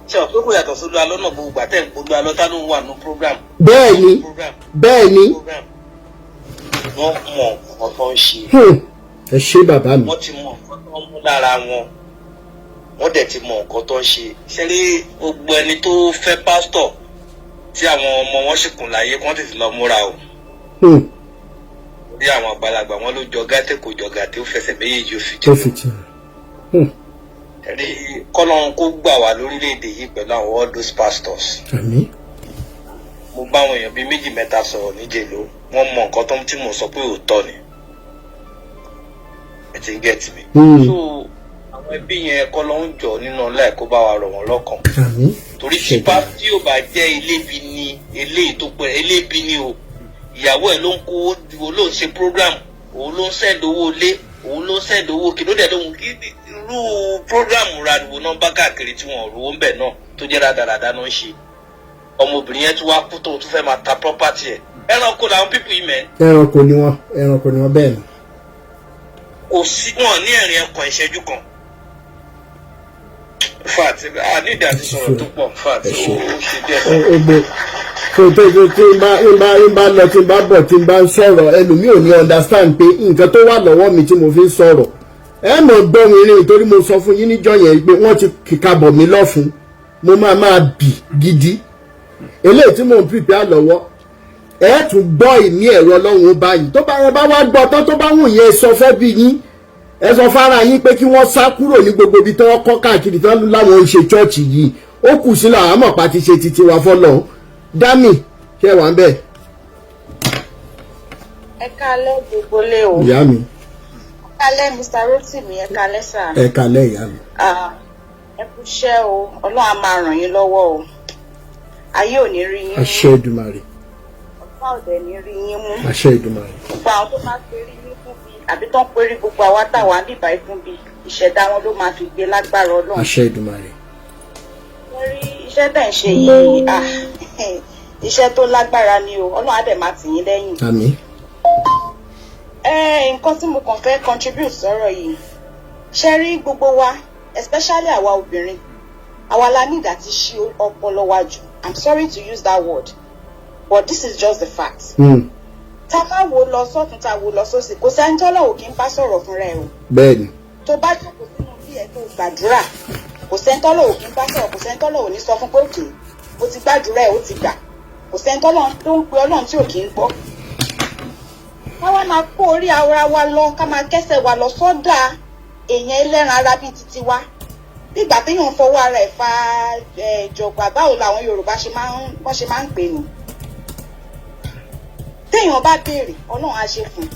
Ṣe ọ̀ pé kò yàtọ̀ sódò alọ́ náà? Gbogbo àtẹ̀ ń polú alọ́ tá ló ń wà ní program. Bẹ́ẹ̀ni. Program. Bẹ́ẹ̀ni. Program. Wọ́n mọ nǹkan tó ń ṣe. Ẹ ṣé bàbá mi. Wọ́n ti mọ nǹkan tó ń mú lára wọn, wọ́n dẹ̀ ti mọ nǹkan tó ń ṣe. Ṣe rí gbogbo ẹni tó fẹ́ pásítọ̀ tí àwọn ọmọ wọn sì kùn láyé, kí wọ́n tètè lọ múra o. Bí àwọn àgbàlagbà wọn ló jọ gàtẹ, kò jọ gàtẹ, ó fẹsẹ̀ méjèèjì ó fi tó jẹ. fi tì. Rí kọ́lọ́run kó gbà wá lórílẹ̀‐èdè yìí pẹ̀lú àwọn all those pastors. Àmín. Mo bá àwọn èèyàn bíi méjì mẹ́ta sọ̀rọ̀ níjẹ̀ló, wọ́n mọ nǹkan tó ń tí mo sọ pé òótọ́ ni. Ẹ ti ń get me? Hmm. So àwọn ẹbí yẹn, kọ́lọ́run jọ nínú ọlá ẹ̀ kó bá wa rọ̀ wọ́n lọ́kàn, Àmín. torí tí bá tí ò bá jẹ́ elébi ni eléyìí tó pẹ́, elébi ni o. Ìyàwó ẹ̀ ló ń kó òun ló ń ṣe program, òun ló ń send owó ilé, òun ló ń send owó kí ló dẹ̀ lóhun kí irú program rariwo náà bá káàkiri tí wọn ò rówó ń bẹ̀ náà, tó jẹ́ rádaràda náà ń ṣe. Ọmọbìnrin yẹn tún wá kú tó tún fẹ́ máa ta property ẹ̀. Ẹranko làwọn people yìí mẹ́. Ẹranko ni wọn, ẹranko ni wọn, bẹ́ẹ̀ ni. Kò sí wọn ní ẹ̀rín ẹ̀kan ìṣẹ́jú kan. In fact, a ní ìdí àti sọ̀rọ̀ tó pọ̀. In fact, Ẹ ṣé. ó ṣe díẹ̀. Ó gbé. So tó tó tí n bá n bá n bá lọ, tí n bá bọ̀, tí n bá ń sọ̀rọ̀, ẹlòmíì ò ní understand pé nǹkan tó wà lọ́wọ́ mi tí mo fi ń sọ̀rọ̀. Ẹ mọ̀ gbọ́ mi rìn, torí mo sọ fún yín níjọ́ yẹn pé wọ́n ti kìka bọ̀ mí lọ́fun. Mo máa máa bì gidi. Eléyìí tí mò ń prepare lọ́wọ́, ẹ tún gbọ́ ìmí ẹ̀rọ Ọlọ́run báyìí. Tó bá ẹ bá wá gbọ́ tán, tó bá wù yẹn, sọ fẹ́ bí yín, ẹ sọ fara yín pé kí wọ́n sá kúrò ní gbogbo ibi tí wọ́n kọ́ káàkiri tí wọ́n láwọn ń ṣe church yìí. Ó kù sílẹ̀ àmọ́ pa ti ṣe titi wa fọlọ́. Dami, ṣé wà ń bẹ̀? Ẹ kálẹ́ gbogbo lé o. Ìyá mi. Ẹ kálẹ́, Mr. Rotimi, ẹ kálẹ́ sà. Ẹ kálẹ́, ìyá mi. Ah, ẹ kú iṣẹ́ o. Ọlọ́run á máa ràn yín lọ́wọ́ o. Ayé ò ní rí yín mú. Àṣẹ Èdùmàrè. Ọ̀tá ò dẹ̀ ní rí yín mú. Àṣẹ Èdùmàrè. Gbogbo àwọn tó máa perí yín fún bí àbí tó ń perí gbogbo àwa táwa bíbá yín fún bí, ìṣẹ̀dá wọn ló máa fi gbé lágbára Ọlọ́run. Àṣẹ Èdùmàrè. Wọ́n rí iṣẹ́ tẹ̀ ń ṣe yìí, ah, iṣẹ́ tó lágbára ni o. Ọlọ́run á dẹ̀ máa tì yín lẹ́yìn. Àmín. Ẹ nǹkan tí mo kàn fẹ́ contribute sọ̀rọ̀ yìí, ṣe rí gbogbo wa, especially àwa obìnrin, àwa la need àti ṣí ọpọlọ wa jù. I'm sorry to use that word, but this is just the fact. Tá a bá wo lọ sọ́tún, tá a wo lọ sósì, kò sẹ́ni tọ́lọ́run kì í bá sọ̀rọ̀ fúnra ẹ̀ o. Tó bá jókòó sínú bí ẹ tó gbàdúrà, kò sẹ́ni tọ́lọ́run kì í bá sọ̀rọ̀. Kò sẹ́ni tọ́lọ́run ní sọ fún pé òkè mo ti gbàdúrà ẹ̀, ó ti gbà. Kò sẹ́ni tọ́lọ́run tó ń pe Ọlọ́run tí ò kì í gbọ́. Ká wá máa kó orí ara wa lọ, ká máa kẹ́sẹ̀ wa lọ sọ́dà èèyàn ẹlẹ́ran ara bíi titi wa, nígbà téèyàn fọwọ́ ara ẹ̀ fa jọ̀gbà. Báwo làwọn Yorùbá ṣe máa ń wọ́n ṣe máa ń pè ní? Téèyàn bá béèrè, Ọlọ́run á ṣe fún un.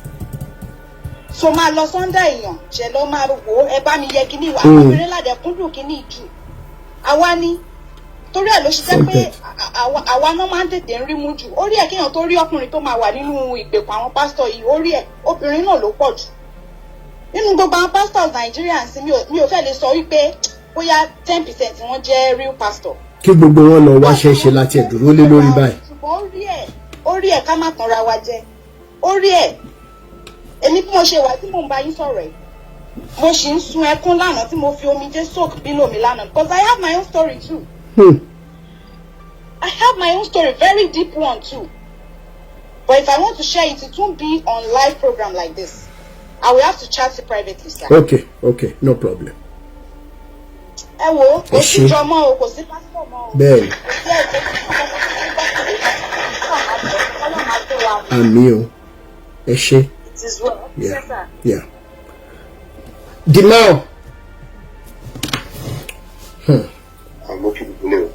So máa lọ sọ́ndà èèyàn ṣe lọ máa wò ó, ẹ bá mi yẹ kíní wà. Àwọn obìnrin ládẹ kúndùn kíní jù àwa ni, torí ẹ̀ ló ṣe jẹ́ pé àwa náà máa ń tètè ń rí mú jù. Orí ẹ̀ kéèyàn tó rí ọkùnrin tó máa wà nínú ìgbèkùn àwọn pásítọ̀ yìí, orí ẹ̀ obìnrin náà ló pọ̀ jù nínú gbogbo àwọn pastors Nàìjíríà sí. Mi ò fẹ́ lè sọ wípé bóyá 10% wọ́n jẹ́ real pastor. Kí gbogbo wọn lọ wáṣẹ́ ṣe láti ẹ̀ dúró lé lórí báyìí. Ṣùgbọ́n orí ẹ̀ ká má tanra wa jẹ, orí ẹ̀ èmi bí mo ṣe wà tí mò ń bá yín sọ̀rọ̀ ẹ̀, mo sì ń sun ẹkún lánàá tí mo fi omijé soak pillow mi lánàá, because I have my own story too. I have my own story, very deep one too, but if I want to share it, it won't be on live program like this. I will have to chat you privately, sir. Okay, no problem. Ẹ wo, kò Ẹ sí ṣé. jọ mọ́ o, kò sí pásítọ̀ mọ́ o. Kò sí ẹ̀jẹ̀. Àmín o, ẹ ṣé. It is well. Yeah. Sir. Yeah. Dimao. I'm okay with you.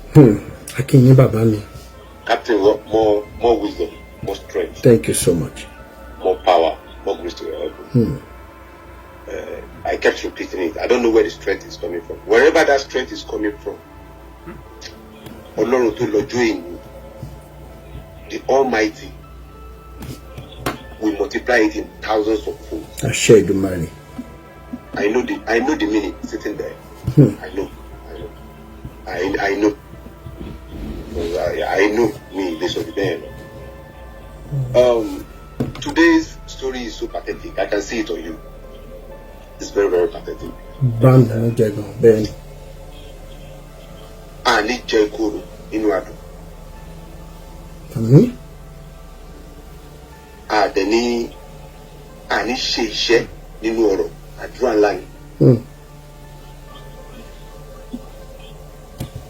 Akínyìn, bàbá mi. Captain, more wisdom, more strength, Thank you so much. more power, more grace to your elbow. I kept repeating it. I don't know where the strength is coming from. Wherever that strength is coming from, Ọlọ́run tó lọ́jọ́ èyí, the Almighty, will multiply it in thousands of folds. Àṣẹ Èdùmàrè. I know the meaning sitting there. I know. I know. I know. I know me this of the day. Today's story is so pathetic. I can see it on you. It's very, very pathetic. Bá mi jẹ gan, bẹ́ẹ̀ ni. A ní jẹ ìkorò nínú adùn. Àmín. A dẹ̀ ní a ní ṣe iṣẹ́ nínú ọ̀rọ̀. Àdúrà ńlá ni.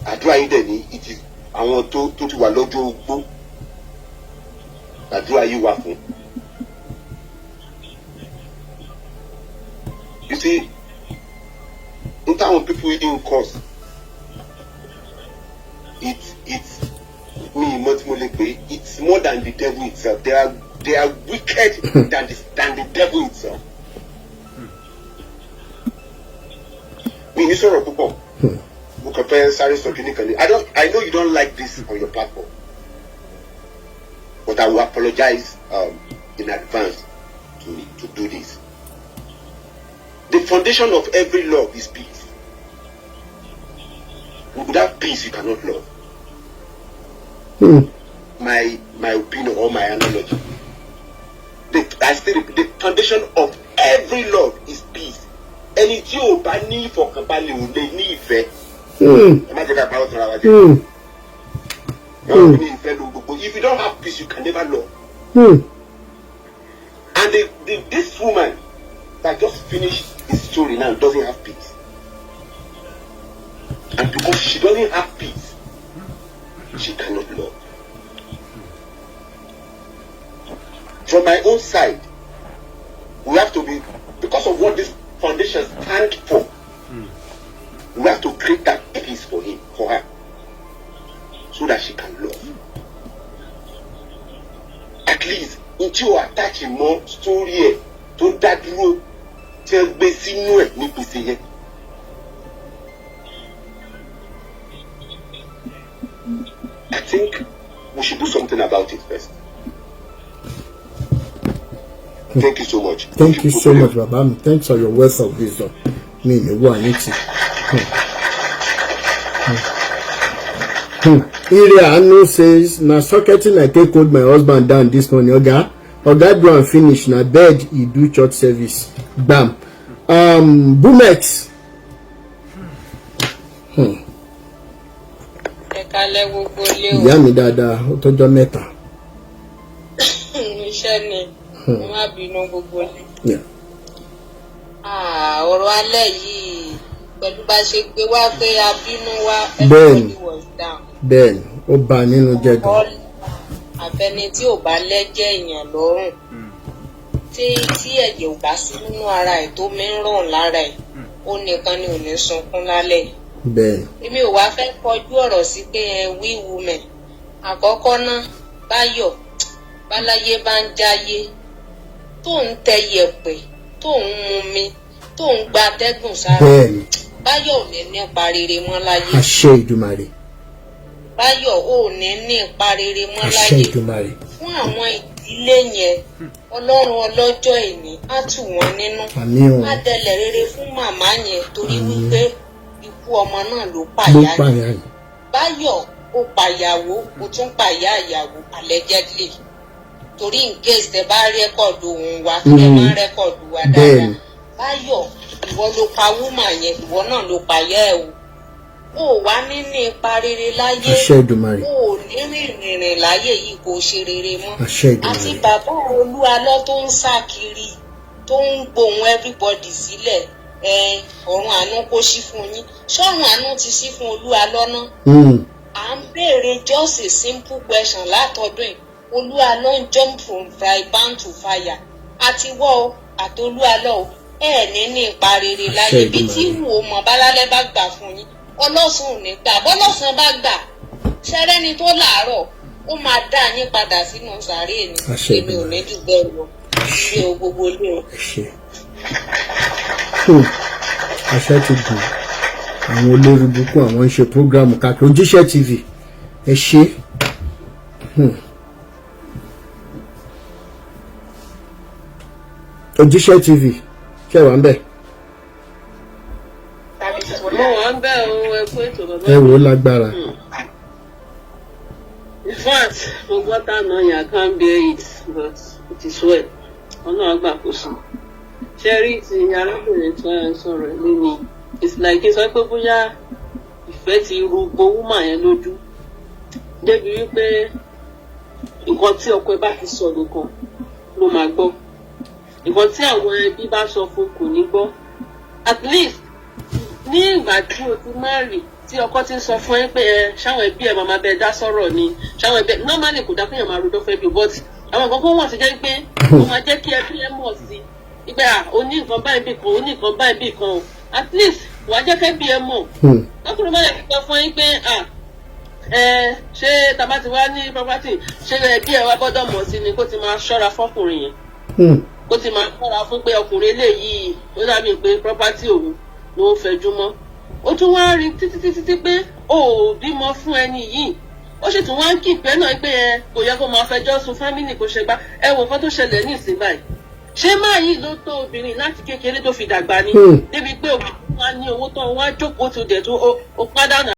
Àdúrà yìí dẹ̀ ní it is àwọn tó ti wà lọ́jọ́ ogbó àdúrà yìí wà fún. You see, n táwọn people yìí ń cause it mi ìmọ̀ tí mo lè pè é, it's more than the devil itself. They are wicked than the devil itself. Mi ní sọ̀rọ̀ púpọ̀, mo kàn fẹ́ sáré sọ kíní kan ní. I know you don't like this on your platform, but I will apologize in advance to do this. The foundation of every love is peace. Without peace, you cannot love. My opinion or my analogy. I still repeat, the foundation of every love is peace. Ẹni tí ò bá ní ìfọ̀kànbalẹ̀ ò lè ní ìfẹ́. Ẹ má jẹ́ ká parọ́ tọ́ra wa jẹ. Wọ́n ní ìfẹ́ lu gbogbo. If you don't have peace, you can never love. And this woman that just finished this story now doesn't have peace. And because she doesn't have peace, she cannot love. From my own side, we have to be, because of what this foundation stands for, we have to create that peace for him, for her, so that she can love. At least, n tí o attach mọ́ story ẹ̀ tó dá dúró tí wọ́n gbé sínú ẹ̀ ní gbèsè yẹn. I think we should do something about it first. Thank you so much. Thank you so much, baba mi. Thanks for your wealth of wisdom. Mi ní wà ní ti. Ire Anu says, na socketing I take hold my husband down this morning. Oga, Oga do am finish, na bed he do church service. Bam. Bumex. Ẹ kálẹ́ gbogbo ilé o. Ìyá mi dáadáa, ó tọ́jọ́ mẹ́ta. Iṣẹ́ ni, mo má bínú gbogbo ilé. Yeah. Ah, ọ̀rọ̀ alẹ́ yìí pẹ̀lú bá ṣe gbé wá pé a bínú wá, Bẹ́ẹ̀ni. everybody was down. Bẹ́ẹ̀ni, ó bà nínú jẹ́ gan. Àfẹni tí ò bá lẹ́jẹ̀ èèyàn lọ́rùn, tí ẹ̀jẹ̀ ò bá sí nínú ara ẹ̀ tó mi ń ràn lára ẹ̀, ó nìkan ni ò ní sunkún lálẹ́ yìí. Bẹ́ẹ̀ni. Èmi ò wá fẹ́ kọjú ọ̀rọ̀ sí pé ẹ wí women. Àkọ́kọ́ náà, Báyọ̀ báláyé bá ń jáyé tó ń tẹ yẹ̀pẹ̀ tó ń mumi tó ń gba atẹ́gùn sára. Bẹ́ẹ̀ni. Báyọ̀ ò ní nípa rere mọ́ láyé. Àṣẹ Ìdùmarè. Báyọ̀ ò ní nípa rere mọ́ Àṣẹ láyé. Ìdùmarè. Fún àwọn ìdílé yẹn, Ọlọ́run ọlọ́jọ́ ìní á tù wọ́n nínú. Àmín o. Á dẹlẹ̀ rere fún màmá yẹn torí wípé ikú ọmọ náà ló Ló pàyà yẹn. pààyàn yìí. Báyọ̀ ó pàyàwó, ó tún pàyà ìyàwó allegedly. Torí in case tẹ bá rẹ́kọ̀dù òun wa, ẹ máa ń rẹ́kọ̀dù wa dáadáa. Bẹ́ẹ̀ni. Báyọ̀, ìwọ ló pa wúmà yẹn, ìwọ náà ló pàyà ẹ̀ o. Ó wá níní ipa rere láyé. Àṣẹ Ìdùmarè. Ó ní rìnrìn láyé yìí kò ṣe rere mọ́. Àṣẹ Ìdùmarè. Àti bàbá Olúalọ́ tó ń sá kiri tó ń gbohun everybody sílẹ̀, ọ̀run àánú kó ṣí fún yín. Ṣọ́run àánú ti ṣí fún Olúalọ́ náà. À ń béèrè just a simple question látọdún yìí. Olúalọ́ ń jump from fry pan to fire. Àti wọ́ o, àti Olúalọ́ o, ẹ̀ ní ipa rere láyé. Bí tí wù ó mọ̀ bálálẹ́ bá gbà fún yín, ọlọ́sùn ò ní gbà. Bọ́lọ́sàn bá gbà, ṣẹ́rẹ́ni tó làárọ̀, ó máa dá yín padà sínú sàréè ni. Àṣẹ Èmi ò ní jù bẹ́ẹ̀ lọ. Ṣé o gbogbo ilé o? Ẹ ṣé. Àṣẹ ti gùn. Àwọn olórí burúkú àwọn ń ṣe prógrámù káàkiri. Òjíṣẹ́ TV, ẹ ṣé. Òjíṣẹ́ TV, ṣé wà ń bẹ̀? Mo wà ń bẹ̀ o, ẹ kú ètò bàbá. Ẹ wò ó lágbára. In fact, mo gbọ́ tànà yẹn, I can't bear it, but it is well. Ọlọ́run gbàkóso. Ṣé rí ti arábìnrin tó ń sọ̀rọ̀ ẹ̀ lé ni? It's like kí n sọ pé bóyá ìfẹ́ ti ru gbowó yẹn lójú. Débi wípé nǹkan tí ọkọ ẹ bá ti sọ nìkan ló máa gbọ́. Nǹkan tí àwọn ẹbí bá sọ fún kò ní gbọ́. At least ní ìgbà tí o ti marry, tí ọkọ ti ń sọ fún ẹ pé ẹ ṣáwọn ẹbí ẹ máa bẹ dá sọ̀rọ̀ ni, ṣáwọn ẹbí ẹ normally kò dá kéèyàn máa rojọ́ fẹ́ bí, but àwọn nǹkan kan wà tó jẹ́ pé ó máa jẹ́ kí ẹbí ẹ mọ̀ sí ìgbà ó ní nǹkan báyìí bí kan, ó ní nǹkan báyìí bí kan o, at least wàá jẹ́ kẹ́bí ẹ mọ̀. Lọ́kùnrin bá yẹ kí sọ fún yín pé ẹ ṣé tàbá ti wá ní property, ṣé ẹbí ẹ wá gbọ́dọ̀ mọ̀ sí ni, kó ti máa ṣọ́ra fọ́kùnrin yẹn, kó ti máa ṣọ́ra fún pé ọkùnrin eléyìí ó dàbí pé property òun ló ń fẹjú mọ́. Ó tún wá rí títí títí tí pé o ò bímọ fún ẹni yìí, ó sì tún wá ń kìpẹ́ náà pé ẹ kò yẹ kó máa fẹjọ́ sùn fámìlì kó ṣe gbá. Ẹ wò nǹkan tó ṣẹlẹ̀ ní ìsìn báyìí, ṣé máa yìí ló tó obìnrin láti kékeré tó fi dàgbà ni, débi pé obìnrin wá ní owó tó wá jókòó tó dẹ̀ tó ó pàdánù.